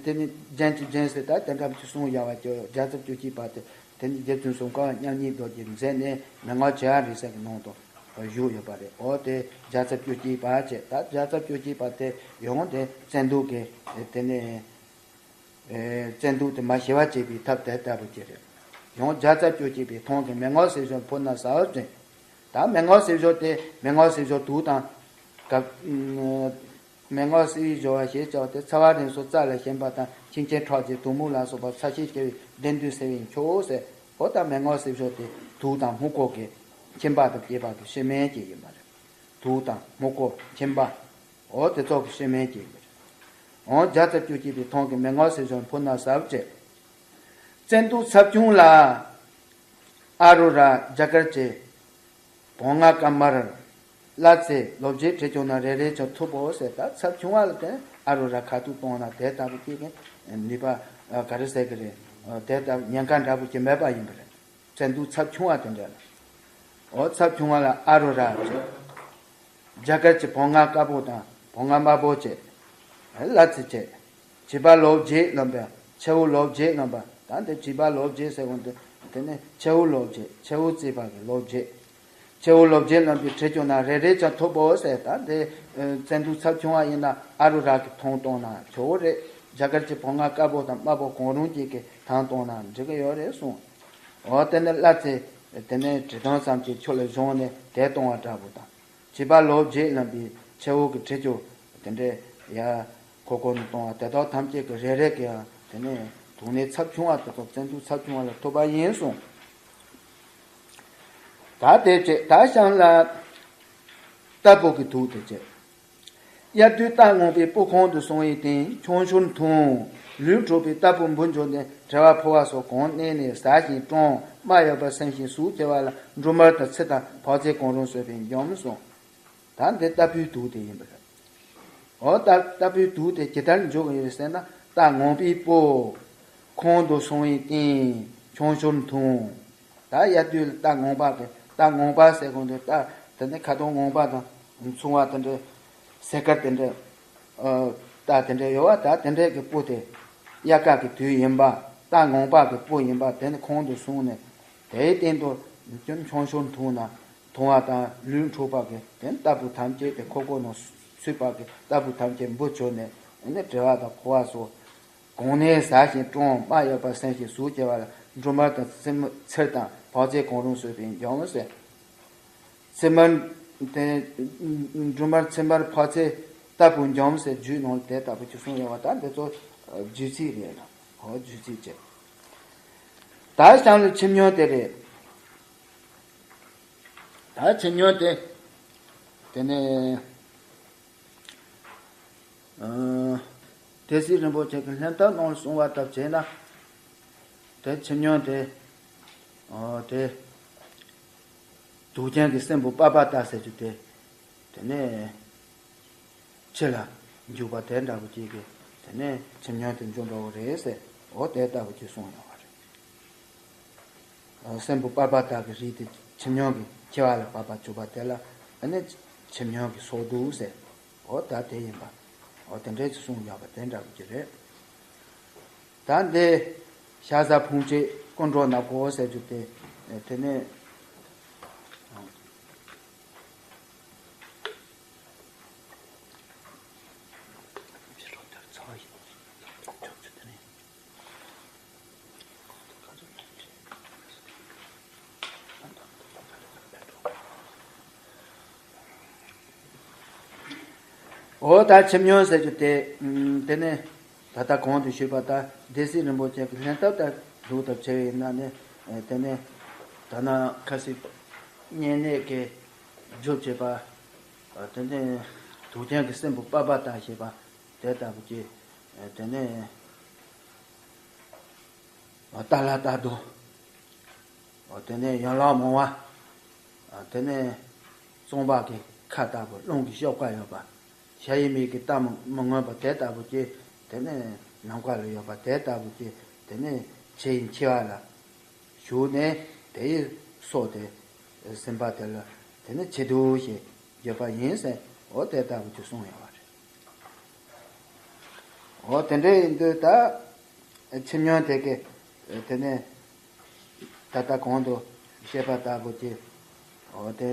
དེ་ནི་རྒྱན་གྱི་རྒྱན་ཟེར། ད་དེ་འདྲ་བ་གསུངས་ཡོད་པ་ཀྱི། བརྒྱ་རྩ་བཅུ་གཅིག་པ་དེ། དེ་ནི་རྗེ་བཙུན་ཙོང་ཁ་པ་མཉམ་ཉིད་རྡོ་རྗེས་མཛད་ནས་མན་ངག་བྱེ་བ་རིང་བསྲེལ་གྱི་ནང་དུ་བཞུགས་ཡོད་པ་རེད། འོ་དེ་བརྒྱ་རྩ་བཅུ་གཅིག་པ་བྱས། ད་བརྒྱ་རྩ་བཅུ་གཅིག་པ་དེ་ཡང་དེ་བཙན་དུག་གི་དེ་ནི། ཨེ། བཙན་དུག་དེ་མར་ཞི་བར་བྱེད་པའི་ཐབས་དེ་ལྟ་བུ་ཅིག་རེད། ཡང་བརྒྱ་རྩ་བཅུ་གཅིག་པའི་ཐང་གི་མན་ངག་སེར་ཞོ་ཕུ་ན་ཟ་བར་བྱེད། ད་མན་ངག་སེར་ཞོ་དེ། མན་ངག་སེར་ཞོ་དུག་དང་། ག་མན་ངག་སེར་ཞོ་བ་ཞེས་བྱ་བ་དེ། ཚ་བ་རིང་སོགས་རྩ་ལ་ཞེན་པ་དང་། ཁྱིམ་ཆེན་ཁྲག་རྗེ་དོག་མོ་ལ་སོགས་པ། ཚ་ཤས་ཆེ་བའི་བདེ་འདོད་སེལ་བའི་མཆོག་ཟེར། འོ་ད་མན་ངག་སེར་ཞོ་དེ་དུག་དང་སྨུག་པོ་གི་ཁྱིམ་པ་དང་བཅས་པ་གི་སྤྱི་མིང་ཅིག་ཡིན་པ་རེད། དུག་དང་སྨུག་པོ་ཁྱིམ་པ། འོ་དེ་ཚོ་གི་སྤྱི་མིང་ཅིག་ཡིན་པ་རེད། འོ་བརྒྱ་རྩ་བཅུ་གཅིག་པའི་ཐང་གི་མན་ངག་སེར་ཞོ་ཕུ་ན་ཟ་བར་བྱེད། བཙན་དུག་ཚབས་ཆུང་ལ། ཨ་རུ་ར། རྒྱ་གར་གྱི་བོང་ང་དཀར་དམར། གླ་རྩི་ལོ་བརྒྱད་དྲིལ་བྱུགས་ན། རེ་རེ་བཞིན་ཐུབ་བོ་ཟེར། ད་ཚབས་ཆུང་བ་ལ་དེ་ཨ་རུ་ར་ཁ་ཐུག་བཏང་ན་དེ་ལྟ་བུ་ཅིག་གི་ནུས་པ་ག་རེ་ཟེར་གི་རེད། དེ་ལྟ་བུ་ཉེན་ཁ་འདྲ་བོ་ཅིག་མེད་པ་ཡིན་པ་རེད། བཙན་དུག་ཚབས་ཆུང་བ་དེ་འདྲ་ལ། འོ་ཚབས་ཆུང་བ་ལ་ཨ་རུ་ར་བྱེད། རྒྱ་གར་གྱི་བོང་ང་དཀར་པོ་དང་བོང་ང་དམར་པོ་བྱེད། གླ་རྩི་བྱེད། བྱིས་པ་ལོ་བརྒྱད་ལོན་པའི་ཁྱེའུ་ལོ་བརྒྱད་ལོན་པ། ད་འདི་བྱིས་པ་ལོ་བརྒྱད་ཟེར་བ་འདི། དེ་ནི་ཁྱེའུ་ལོ་བརྒྱད། ཁྱེའུ་བརྩིས་པ་གི་ལོ་བརྒྱད། ཁྱེའུ་ལོ་བརྒྱད་ལོན་པའི་དྲིལ་བྱུགས་ན། རེ་རེ་བཞིན་ཐུབ་བོ་ཟེར། ད་འདི་བཙན་དུག་ཚབས་ཆུང་བ་ཡིན་ན་ཨ་རུ་ར་གི་ཐང་བཏང་ན་ཆོག་གི་རེད། རྒྱ་གར་གྱི་བོང་ང་དཀར་པོ་དང་དམར་པོ་གང་རུང་གཅིག་གི་ཐང་བཏང་ན་འགྲིག་གི་ཡོད་རེད་གསུངས། འོ་དེ་ནི་གླ་རྩི། དེ་ནི་དྲི་མདངས་ཙམ་གྱི་ཆུ་ལ་བཞོན་ནས་དེ་བཏང་བ་འདྲ་བོ་དང་། བྱིས་པ་ལོ་བརྒྱད་ལོན་པའི་ཁྱེའུ་གི་དྲིལ་བྱུགས་དེ་འདྲའི་ཡ་ཁོག་ཁོག་ནས་བཏང་བ་དེ་དག་ཐམས་ཅད་ཀྱི་རེ་རེ་གིས་ཡང་དེ་ནི་དུག་ནི་ཚབས་ཆུང་བ་དེ་ཚོ་བཙན་དུག་ཚབས་ཆུང་བ་ལ་ཐུག་པ་ཡིན་གསུངས། ད་དེ་བྱས། ད་ཤང་ལ་རྟ་ཕོ་གི་དུག་དེ་བྱས། དབྱར་དུས་རྟ་ངན་པའི་སྤུ་ཁོང་དུ་སོང་བའི་སྟེང་ཆང་ཤོར་འཐུང་། ལུས་འཁྲུགས་པའི་རྟ་ཕོ་འབུ་འཇོམས་ཏེ། གྲེ་བ་ཕོ་བ་སོགས་གང་གནས་ནས་ཟ་ཞིང་བཀྲོངས། རྨ་ཡོད་པར་སེམས་ཤིང་ཟུག་ཆེ་བ་ལ། འབྲུ་མར་དང་ཚིལ་དང་བག་ཚིལ་གང་རུང་བསྲུབས་པས་འཇོམས་གསུངས། ད་འདི་རྟ་ཕོའི་དུག་དེ་ཡིན་པ་རེད། འོ་ད་རྟ་ཕོའི་དུག་དེ་ཇི་ལྟར་འཇོམས་ཀྱི་ཡོད་ཟེར་ན། རྟ་ངན་པའི་སྤུ་ཁོང་དུ་སོང་བའི་སྟེང་ཆང་ཤོར་འཐུང་། ད་དབྱར་དུས་ལ་རྟ་ངན་པ་གི། རྟ་ངན་པ་ཟེར་གོ་འདི་རྟ་དེ་ནི་ཁ་དོག་ངན་པ་དང་མཚུངས་པ་དེ་འདྲའི་སེར་དཀར་དེ་འདྲའི་ཨ་རྟ་དེ་འདྲའི་ཡོད་པ། ད་དེ་འདྲའི་གི་སྤུ་དེ་དབྱར་ཁ་གི་དུས་ཡིན་པ། རྟ་ངན་པ་གི་སྤུ་ཡིན་པ་དེ་ནི་ཁོང་དུ་སོང་ནས་དེའི་སྟེང་དུ་ཆང་ཤོར་འཐུང་ན། འཐུང་བ་དང་ལུས་འཁྲུགས་པ་གི་དེ་ནི་རྟ་ཕོ་ཐམས་ཅད་དེ་ཁོག་ཁོག་ནང་ཚུད་པ་གི་རྟ་ཕོ་ཐམས་ཅད་འབུ་བྱུགས་ནས། ཨ་ནི་གྲེ་བ་དང་ཕོ་བ་སོགས་གང་གནས་ཟ་ཞིང་བཀྲོངས། རྨ་ཡོད་པར་སེམས་ཤིང་ཟུག་ཆེ་བ་ལ། འབྲུ་མར་དང་ཚིལ་མ་ཚིལ་དང་བག་ཚིལ་གང་རུང་བསྲུབས་པས་འཇོམས་ཟེར། ཚིལ་མར་དེ། འབྲུ་མར་ཚིལ་མར་བག་ཚིལ་རྟ་ཕོ་འཇོམས་ཟེར་རྒྱུད་ནང་ལ་དེ་ལྟ་བུ་ཅིག་གསུངས་ཡོད་པ། ད་འདི་ཚོ་རྒྱུད་ཚིག་རེད་ལ། འོ་རྒྱུད་ཚིག་བྱས། ད་ཤང་ལ་ཁྱི་སྨྱོན་དེ་རེད། ད་ཁྱི་སྨྱོན་དེ། དེ་ནས། ཨ། སྡེ་སྲིད་རིན་པོ་ཆེ་གི་ལྷན་ཐབས་ནང་ལ་གསུངས་པ་ལྟར་བྱས་ན། དེ་ཁྱི་སྨྱོན་དེ། ཨ། དེ་དུག་ཅན་གྱི་སྲིན་པོ་པར་པ་ཏ་ཟེར་རྒྱུ་དེ། དེ་ནས་ཁྱི་ལ་འཇུག་པ་དེ་འདྲ་བོ་ཅིག་གིས་དེ་ནས་ཁྱི་སྨྱོན་དེ་འཇོམས་འགྲོ་བ་རེད་ཟེར། འོ་དེ་ལྟ་བུ་ཅིག་གསུངས་ཡོད་པ་རེད། སྲིན་པོ་པར་པ་ཏ་གི་རིགས་དེ་ཁྱི་སྨྱོན་གྱི་མཆེ་བ་ལ་པར་པ་བྱུགས་པ་དེ་ལ་ཨ་ནི་ཁྱི་སྨྱོན་གྱི་སྲོག་དུག་ཟེར། འོ་ད་དེ་ཡིན་པ། འོ་དེ་འདྲའི་ཅིག་གསུངས་ཡོད་པ་དེ་འདྲ་བོ་ཅིག་རེད། ད་འདི་ཤ་ཟ་ཕུང་བྱེད་སྐུ་འགྲོ་ནག་པོ་ཟེར་རྒྱུ་དེ། དེ་ནས། འོ་ད་ཁྱི་སྨྱོན་ཟེར་རྒྱུ་དེ། ཨམ། དེ་ནས་ད་ལྟ་གོང་དུ་ཞུས་པ་ལྟར་སྡེ་སྲིད་རིན་པོ་ཆེ་གི་ལྷན་ཐབས་ལྟར་ལུགས་ལྟར་བྱས་པ་ཡིན་ན་ནི། དེ་ནས་ད་ནང་ཁ་སང་བསྙེན་གནས་ཀྱི་རྒྱུ་བྱེད་པ། དེ་ནས་དུག་ཅན་གྱི་སྲིན་པོ་པར་པ་ཏ་ཞེས་པ་དེ་ལྟ་བུ་ཅིག། དེ་ནས་རྟ་ལ་རྟ་རྡོ། དེ་ནས་ཡན་ལག་མང་བ། དེ་ནས་གཙང་པ་གི་ཁ་ལྟ་བུ། རླུང་གི་གཤོག་པ་ཡོད་པ། ཞ་ཡི་མིག་གི་རྟ་མི་མི་མངོན་པ་དེ་ལྟ་བུ་ཅིག། དེ་ནས་ནམ་མཁའ་ལ་ཡོད་པ་དེ་ལྟ་བུ་ཅིག། དེ་ནས་ཁྱི་ཡི་མཆེ་བ་ལ་ཞུགས་ནས་དེ་ཡི་སྲོག་དེ་ཟིན་པ་དེ་ལ་དེ་ནས་ཁྱི་དུག་ཞེས་བརྗོད་པ་ཡིན་ཟེར། འོ་དེ་ལྟ་བུ་ཅིག་གསུངས་ཡོད་པ་རེད། འོ་དེ་འདྲ་ཡིན་དུས་ད་ཁྱིམ་ཉུང་དེ་གས་དེ་ནས་ད་ལྟ་གོང་དུ་བཤད་པ་ལྟ་བུ་ཅིག་འོ་དེ་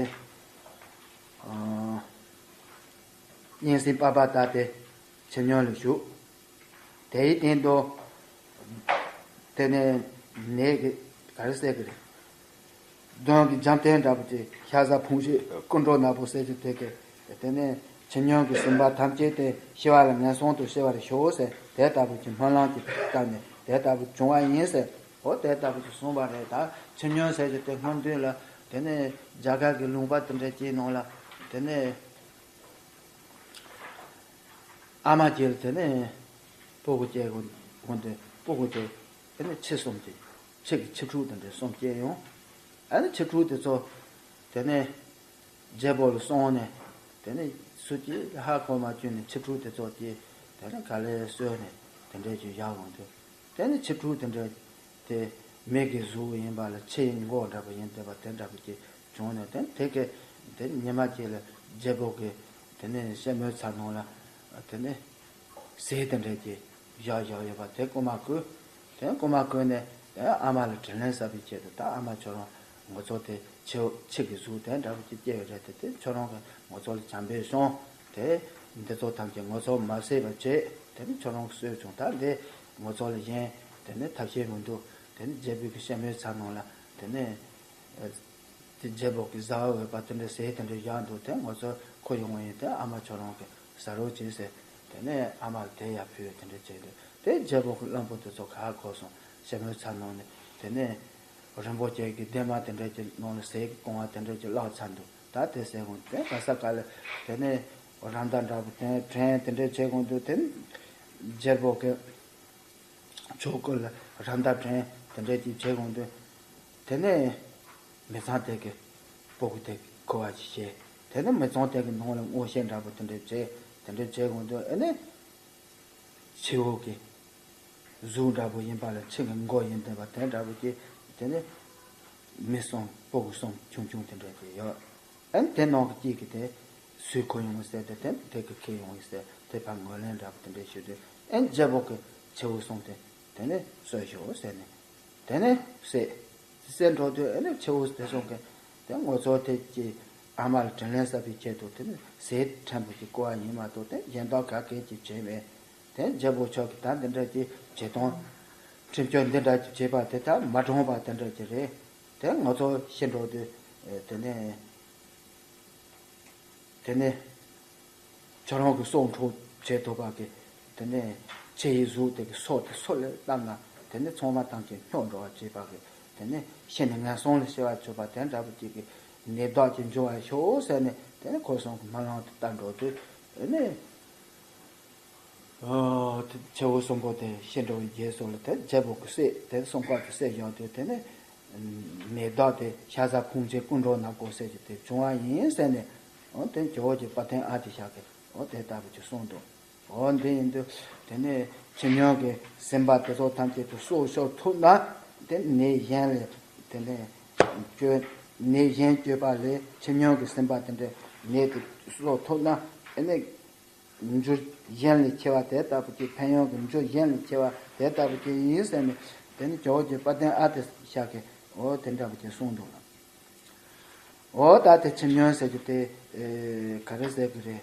གཉན་སྲིན་པགས་པ་དག་དེ་ཁྱིམ་ཉུང་ལ་བཞུགས། དེའི་སྟེང་དུ་དེ་ནས་ནད་ཀྱི་ག་རེ་ཟེར་གི་རེད། གདོན་གྱི་འཇམ་ཐིང་འདྲ་པོ་ཅིག་ཤ་ཟ་ཕུང་བྱེད་སྐུ་འགྲོ་ནག་པོ་ཟེར་གྱི་དེ་གས། དེ་ནས་ཁྱིམ་ཉུང་གི་སེམས་པ་ཐམས་ཅད་དེ་ཤི་བ་ལ་ངན་སོང་དུ་སྐྱེ་བར་ཤོག་ཟེར་དེ་ལྟ་བུ་ཅིག་སྨོན་ལམ་གྱི་སྟེང་ནས་དེ་ལྟ་བུ་བྱུང་བ་ཡིན་ཟེར། འོ་དེ་ལྟ་བུ་ཅིག་གསུངས་པ་རེད། ད་ཁྱིམ་ཉུང་ཟེར་གྱི་དེ་སྔོན་དུས་ལ་དེ་ནས་རྒྱ་གར་གྱི་ལུང་པ་དེ་འདྲ་ཅིག་ནང་ལ་དེ་ནས། ཨ་མ་ཅིག་ལ་དེ་ནས་སྤུ་གུ་སྐྱེས་གོང་དུ་སྤུ་གུ་དེ་དེ་ནས་ཁྱི་གསུམ་ཅིག་ཁྱི་གི་ཁྱི་ཕྲུག་དེ་འདྲ་གསུམ་སྐྱེས་ཡོང་། ཨ་ནི་ཁྱི་ཕྲུག་དེ་ཚོ་དེ་ནས་རྒྱལ་པོ་ལ་སོང་ནས་དེ་ནས་སུ་ཅིག་ཧ་གོ་མ་བཅུག་ནས་ཁྱི་ཕྲུག་དེ་ཚོ་དེ་དེ་ནས་ག་ལེར་གསོས་ནས་དེ་འདྲ་ཅིག་བཞག་འོང་དུས། དེ་ནི་ཁྱི་ཕྲུག་དེ་འདྲ་དེ་མི་གི་གཟུགས་ཡིན་པ་ལ་ཁྱི་ཡི་མགོ་འདྲ་པོ་ཡིན་བསྡད་པ་དེ་འདྲ་པོ་ཅིག་བྱུང་ནས། དེ་དེ་གས་དེ་ཉི་མ་གཅིག་ལ་རྒྱལ་པོ་གི་དེ་ནི་བཤད་མོལ་ཚར་ནང་ལ་དེ་ནི་ཟས་དེ་འདྲ་ཅིག་བཞག་བཞག་ཡོད་པ་དེ་རྐུ་མ་བརྐུས། དེ་རྐུ་མ་བརྐུས་ནས་དེ་ཨ་མ་ལ་དྲིན་ལན་གསབ་པའི་ཆེད་དུ། ད་ཨ་མ་ཁྱོད་རང་ང་ཚོ་དེ་ཁྱི་ཁྱི་གི་གཟུགས་དེ་འདྲ་པོ་ཅིག་སྐྱེས་ཡོད་རེད། དེ་དེ་ཁྱོད་རང་གིས་ང་ཚོ་ལ་བྱམས་པའི་གསུང་དེ་འདི་ཚོ་ཐམས་ཅད་ང་ཚོ་མ་བསད་པ་བྱས། དེ་ནི་ཁྱོད་རང་གིས་གསོད་བྱུང་། ད་འདི་ང་ཚོ་ལ་གཞན་དེ་ནི་ཐབས་ཤེས་མི་འདུག་དེ་ནི་རྒྱལ་པོ་གི་བཤད་མོལ་ཚར་ནང་ལ་དེ་ནི་དེ་རྒྱལ་པོ་གི་བཟའ་བ་འོས་པ་དེ་འདྲ་ཟས་དེ་འདྲ་བཞག་འདུག་དེ་ང་ཚོ་ཁུར་ཡོང་བ་ཡིན། དེ་ཨ་མ་ཁྱོད་རང་གིས་ཟ་རོགས་བྱེད་ཟེར། དེ་ནས་ཨ་མ་ལ་དེ་ཡར་ཕུལ། དེ་འདྲ་བྱས་འདུག་དེ་རྒྱལ་པོ་གི་བློན་པོ་དེ་ཚོ་ག་གོ་སོང་། བཤད་མོལ་ཚར་ནང་ནས་དེ་ནས་རིན་པོ་ཆེ་གི་སྡེར་མ་དེ་འདྲ་ཅིག་ནང་ལ་ཟས་ཀྱི་བཏུང་བ་དེ་འདྲ་ཅིག་བླངས་ཚར་འདུག་ད་དེ་ཟས་གོང་དེ་ག་ས་ག་ལ་དེ་ནས་ར་མདའ་འདྲ་པོ་དེ་དྲན་དེ་འདྲ་བྱེད་གོང་དུ་དེ་ནས་རྒྱལ་པོ་གི་ཕྱོགས་ཀུན་ལ་ར་མདའ་དྲན་དེ་འདྲ་ཅིག་བྱེད་གོང་དུ། དེ་ནས་མི་ཚང་དེ་གི་སྤུ་གུ་དེ་གི་ཁུ་བ་ཅིག་བྱས། དེ་ནས་མི་ཚང་དེ་གི་ནང་ལ་སྔོ་ཤེས་འདྲ་པོ་དེ་འདྲ་བྱས། དེ་འདྲ་བྱེད་གོང་དུ་ཨེ་ནས་ཁྱེའུ་གི་གཟུགས་འདྲ་པོ་ཡིན་པ་ལ་ཁྱི་གི་མགོ་ཡིན་བསྡད་པ་དེ་འདྲ་པོ་ཅིག་དེ་ནས་མི་གསུམ་སྤུ་གུ་གསུམ་ཆུང་ཆུང་དེ་འདྲ་ཅིག་ཡོད། ཨན་དེ་ནང་གི་གཅིག་གིས་དེ་སུས་ཁུར་ཡོང་བ་ཟེར་ཏེ། དེ་དེ་གིས་ཁྱེར་ཡོང་བ་ཟེར་ཏེ་ཕར་ངོས་ལེན་འདྲ་པོ་དེ་འདྲ་ཞུས་དུས། ཨན་རྒྱལ་པོ་གིས་ཁྱེའུ་གསུམ་དེ་དེ་ནས་གསོད་ཤོག་ཟེར་ནས། དེ་ནས་བསད། བསད་འགྲོ་དུས་ཨ་ནི་ཁྱེའུ་དེ་གསུམ་གིས་དེ་ང་ཚོ་དེ་ཀྱི་ཨ་མ་ལ་དྲིན་ལན་གསབ་པའི་ཆེད་དུ་དེ་ནི་ཟས་ཕྲན་བུ་ཅིག་བསྐུར་བ་ཡིན་མ་གཏོགས་དེ་གཞན་དག་ག་གེ་ཅིག་བྱས་མེད། དེ་རྒྱལ་པོ་མཆོག་གིས་ད་འདི་འདྲ་ཅིག་བྱེད་སྟངས་ཁྲིམས་གཅོད་འདི་འདྲ་ཅིག་བྱས་པ་དེ་ད་མ་གྲུང་བ་དེ་འདྲ་ཅིག་རེད། དེ་ང་ཚོ་ཤི་འགྲོ་དུས་དེ་ནས་དེ་ནས་ཁྱོད་རང་གི་སྲོག་འཕྲོག་བྱེད་ཐུབ་པ་གི་དེ་ནས་ཁྱི་ཡི་གཟུགས་དེ་གི་སོ་དེ་སོ་ལས་བཏབ་ན་དེ་ནས་ཚང་མ་ཐམས་ཅད་སྨྱོ་འགྲོ་བ་བྱེད་པ་གི་དེ་ནས་ཤི་ནས་ངན་སོང་ལ་སྐྱེ་བ་བཅུག་པ་དེ་འདྲ་པོ་ཅིག་གི་ནད་བདག་ཅིག་འབྱུང་བར་ཤོག་ཟེར་ནས། དེ་ནས་ཁོ་གསུམ་གི་སྨོན་ལམ་དེ་བཏབ་འགྲོ་དུས་དེ་ནས། ཨོ། དེ་ཁྱེའུ་གསུམ་པོ་དེ་ཤི་འགྲོ་བའི་རྗེས་སུ་ལ་དེ་རྒྱལ་པོ་གིས་བསད། དེ་གསུམ་ཀ་དེ་བསད་བཞག་དུས་དེ་ནས་ནད་བདག་དེ་ཤ་ཟ་ཕུང་བྱེད་སྐུ་འགྲོ་ནག་པོ་ཟེར་གྱི་དེ་བྱུང་བ་ཡིན་ཟེར་ནས། ཨོ། དེ་ཇོ་བོ་རྗེ་དཔལ་ལྡན་ཨ་ཏི་ཤ་གིས་ཨོ་དེ་ལྟ་བུ་ཅིག་གསུངས་འདུག་ཨོ་འདི་ཡིན་དུས་དེ་ནས་ཁྱིམ་ཉུང་གི་སེམས་པ་དེ་ཚོ་ཐམས་ཅད་དུ་སྲོག་སྐྱོབ་ཐུབ་ན། དེ་ནད་གཞན་ལས་དེ་ནས་བཅོས། ནད་གཞན་བཅོས་པ་ལས་ཁྱིམ་ཉུང་གི་སེམས་པ་དེ་འདྲ་ནད་དེ་གསོ་ཐུབ་ན། དེ་ནས་རྒྱུ་གཞན་ལས་ཆེ་བ་དེ་ལྟ་བུ་ཅིག་ཕན་ཡོན་གྱི་རྒྱུ་གཞན་ལས་ཆེ་བ་དེ་ལྟ་བུ་ཅིག་ཡིན་ཟེར་ནས། དེ་ནི་ཇོ་བོ་རྗེ་དཔལ་ལྡན་ཨ་ཏི་ཤ་གིས་འོ་དེ་འདྲ་བུ་ཅིག་གསུངས་འདུག་ལ། འོ་ད་དེ་ཁྱིམ་ཉུང་ཟེར་རྒྱུ་དེ་ཨེ་ག་རེ་ཟེར་གི་རེད།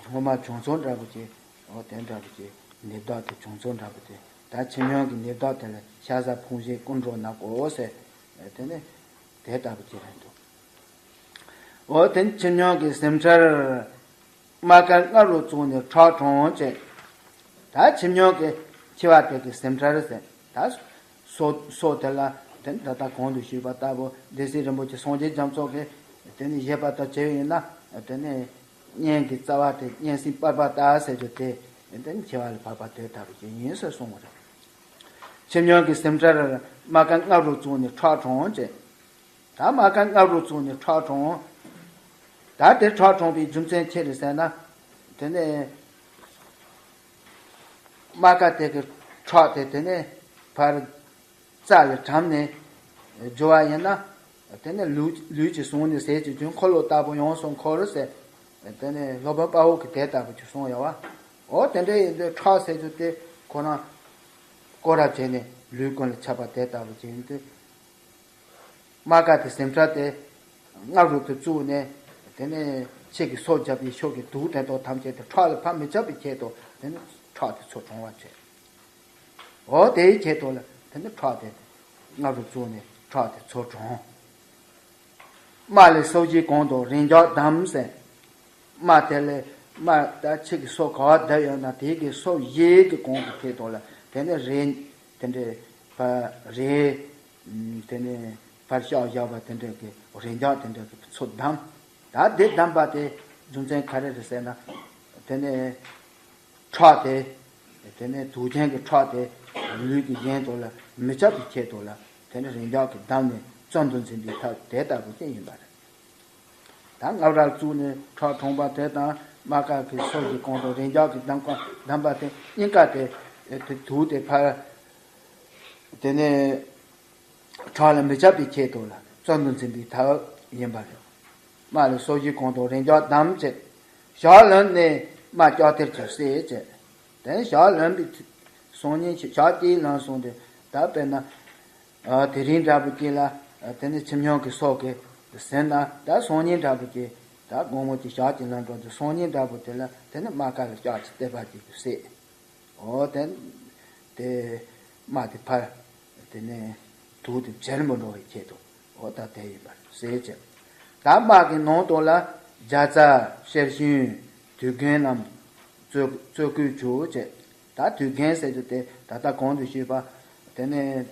སྔོན་མ་བྱུང་ཚུལ་འདྲ་བུ་ཅིག་འོ་དེ་འདྲ་བུ་ཅིག་ནད་བདག་དེ་བྱུང་ཚུལ་འདྲ་བུ་དེ། ད་ཁྱིམ་ཉུང་གི་ནད་བདག་དེ་ལ་ཤ་ཟ་ཕུང་བྱེད་སྐུ་འགྲོ་ནག་པོ་ཟེར། དེ་ནི་དེ་ལྟ་བུ་ཅིག་རེད་འདུག་འོ་དེ་ཁྱིམ་ཉུང་གི་སེམས་ཁྲལ། རྨ་ཁ་རྔ་རུ་བཙུགས་ནས་ཁྲག་དྲོངས་བྱས། ད་ཁྱིམ་ཉུང་གི་འཆི་བ་དེ་གི་སེམས་ཁྲལ་ཟེར། ད་སྲོག་སྲོག་དེ་ལ་དེ་ད་ལྟ་གོང་དུ་ཞུས་པ་ལྟ་བུ་སྡེ་སྲིད་རིན་པོ་ཆེ་སངས་རྒྱས་རྒྱ་མཚོ་གིས་དེ་ནི་བཞེད་པ་ལྟར་བྱས་ཡིན་ན། དེ་ནི་གཉན་གྱི་རྩ་བ་དེ་གཉན་སྲིན་པགས་པ་ལྟར་ཟེར་རྒྱུ་དེ་དེ་ནི་འཆི་བ་ལ་བབས་པ་དེ་ལྟ་བུ་ཅིག་ཡིན་ཟེར་གསུངས་པ་རེད། ཁྱིམ་ཉུང་གི་སེམས་ཁྲལ། རྨ་ཁ་རྔ་རུ་བཙུགས་ནས་ཁྲག་དྲོངས་བྱས། ད་རྨ་ཁ་རྔ་རུ་བཙུགས་ནས་ཁྲག་དྲོངས། ད་དེ་ཁྲག་དྲོངས་པའི་རྒྱུ་མཚན་ཅི་རེད་ཟེར་ན། དེ་ནས་རྨ་ཁ་དེ་གི་ཁྲག་དེ་དེ་ནས་ཕར་རྩ་ལ་གྲམ་ནས་རྒྱུ་བ་ཡིན་ན། དེ་ནས་ལུས་ལུས་ཀྱི་ཟུངས་ནས་ཟས་ཀྱི་རྒྱུན་འཁོར་ལོ་ལྟ་བུ་ཡོངས་སུ་འཁོར་ཟེར། དེ་ནས་སློབ་དཔོན་དཔའ་བོ་གིས་དེ་ལྟ་བུ་ཅིག་གསུངས་ཡོད་བ། འོ་དེ་འདྲ་ཡིན་དུས་ཁྲག་ཟེར་རྒྱུ་དེ་ཁོ་རང་སྐོར་ར་བྱས་ནས་ལུས་ཀུན་ལ་ཁྱབ་པ་དེ་ལྟ་བུ་ཅིག་ཡིན་དུས། རྨ་ཁ་དེ་སེམས་ཁྲལ་དེ་སྔ་རུ་དུ་བཙུགས་ནས། དེ་ནས་ཁྱེད་ཀྱི་སྲོག་བཅད་པའི་ཕྱོགས་ཀྱི་དུག་དེ་དག་ཐམས་ཅད་དེ་ཁྲག་ལ་ཕར་མི་ཁྱབ་པའི་ཆེད་དུ། དེ་ནས་ཁྲག་དེ་ཚུར་དྲོངས་པ་བྱས། འོ་དེའི་ཆེད་དུ་ལ་དེ་ནས་ཁྲག་དེ་སྔ་རུ་བཙུགས་ནས་ཁྲག་དེ་ཚུར་དྲོངས། རྨ་ལས་སོར་བཞིའི་གོང་དུ་རིམ་བརྒྱབ་བསྡམས་ཟེར། རྨ་དེ་ལས་རྨ་ད་ཁྱེད་ཀྱི་སྲོག་ག་བ་བརྡབས་ཡོད་ན་དེའི་གི་སོར་བཞི་གི་གོང་གི་ཐད་དུ་ལ་དེ་ནས་རེ་དེ་འདྲའི་བ་རེ། དེ་ནས་ཕར་ཤོག་བཞག་པ་དེ་འདྲ་གི་རེ་འཇགས་དེ་འདྲ་གི་ཚུར་བསྡམས། ད་དེ་བསྡམས་པ་དེ་རྒྱུ་མཚན་ག་རེ་རེད་ཟེར་ན། དེ་ནས་ཁྲག་དེ་དེ་ནས་དུག་ཅན་གྱི་ཁྲག་དེ་ལུས་ཀྱི་གཞན་དུ་ལ་མི་ཁྱབ་པའི་ཆེད་དུ་ལ་དེ་ནས་རེ་འཇགས་ཀྱིས་བསྡམས་ནས་བཙོན་དུ་འཛིན་པའི་ཐབས་དེ་ལྟ་བུ་ཅན་ཡིན་པ་རེད། ད་རྔ་བར་བཙུགས་ནས་ཁྲག་དྲོངས་པ་དེ་དང་རྨ་ཁ་གི་སོར་གྱི་གོང་དུ་རེ་འཇགས་ཀྱིས་བསྡམས་པ་བསྡམས་པ་དེ་གཉིས་ཀ་དེ་དེ་དུག་དེ་ཕར་དེ་ནས་ཁྲག་ལ་མི་ཁྱབ་པའི་ཆེད་དུ་ལ་བཙོན་དུ་འཛིན་པའི་ཐབས་ཡིན་པ་རེད། རྨ་ལས་སོར་བཞིའི་གོང་དུ་རེ་འཇགས་བསྡམས་བྱས། ཞག་ལོན་ནས་རྨ་ལྕགས་ཐེར་གྱིས་བསད་བྱས། དེ་ཞག་ལོན་པའི་སང་ཉིན་ཞག་གཅིག་ལོན་སོང་སྟེ། ད་དཔེར་ན་དེ་རིང་འདྲ་པོ་ཅིག་ལ་དེ་ནས་ཁྱིམ་ཉམས་ཀྱི་སྲོག་གི་ཟིན་ན། ད་སང་ཉིན་འདྲ་པོ་ཅིག་ད་དགོང་མོ་ཅིག་ཞག་ཅིག་ལོན་འགྲོ་དུས་སང་ཉིན་འདྲ་པོ་དེ་ལ་དེ་ནས་རྨ་ཁ་ལ་ལྕགས་ཀྱི་ཐེར་པ་ཅིག་གིས་བསད། འོ་དེ་དེ་རྨ་དེ་ཕར་དེ་ནས་དུག་དེ་བྱེར་མི་འགྲོ་བའི་ཆེད་དུ། འོ་ད་དེ་ཡིན་པར་ཟེར་བྱས། ད་རྨ་གི་ནང་དུ་ལ་རྒྱ་ཚྭ་གཤེར་ཤུན་དུས་རྒན་རྣམས་བཙོ་བཙོ་བཀོལ་བྱོས་བྱས། ད་དུས་རྒན་ཟེར་རྒྱུ་དེ་ད་ལྟ་གོང་དུ་ཞུས་པ། དེ་ནས་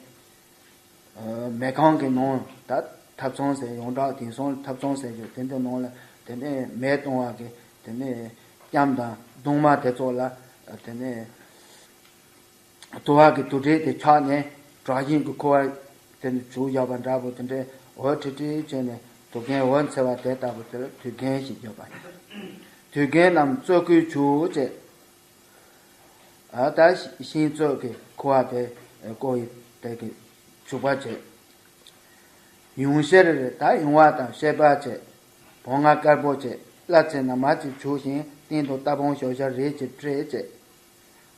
མེ་ཁང་གི་ནང་ད་ཐབ་ཚང་ཟེར། ཡོངས་གྲགས་དེང་སང་ཐབ་ཚང་ཟེར་རྒྱུ་དེ་འདྲ་ནང་ལ་དེ་ནས་མེ་གཏོང་བ་གི་དེ་ནས་ལྕམ་དང་གདུང་མ་དེ་ཚོ་ལ་དེ་ནས་དུ་བ་གི་དུག་སྦྲུལ་དེ་ཆགས་ནས་གྲགས་ཤིང་གི་ཁུ་བ་དེ་ནས་བྱུག་བཞག་པ་འདྲ་པོ་དེ་འདྲའི་འོད་ཁྲི་ཁྲི་བྱས་ནས་དུག་རྒན་འོད་འཚེར་བ་དེ་ལྟ་བུ་དེ་ལ་དུས་རྒན་ཞེས་བརྗོད་པ་ཡིན། དུས་རྒན་རྣམས་བཙོ་བཀོལ་བྱོས་བྱས། ཨ་ད་ཤིང་བཙོ་གི་ཁུ་བ་དེ་བསྐོལ་ཡི་དེ་གི་བྱུག་པ་བྱས། ཡུངས་གཤེར་ད་ཡུང་བ་དང་བཤད་པ་བྱས། བོང་ང་དཀར་པོ་བྱས། སླ་བཙེ་རྣམས་མར་གྱིས་བྱུགས་ཤིང་སྟེང་དུ་རྟ་བོང་ཞོ་ཞར་རས་ཀྱིས་སྤྲས་བྱས།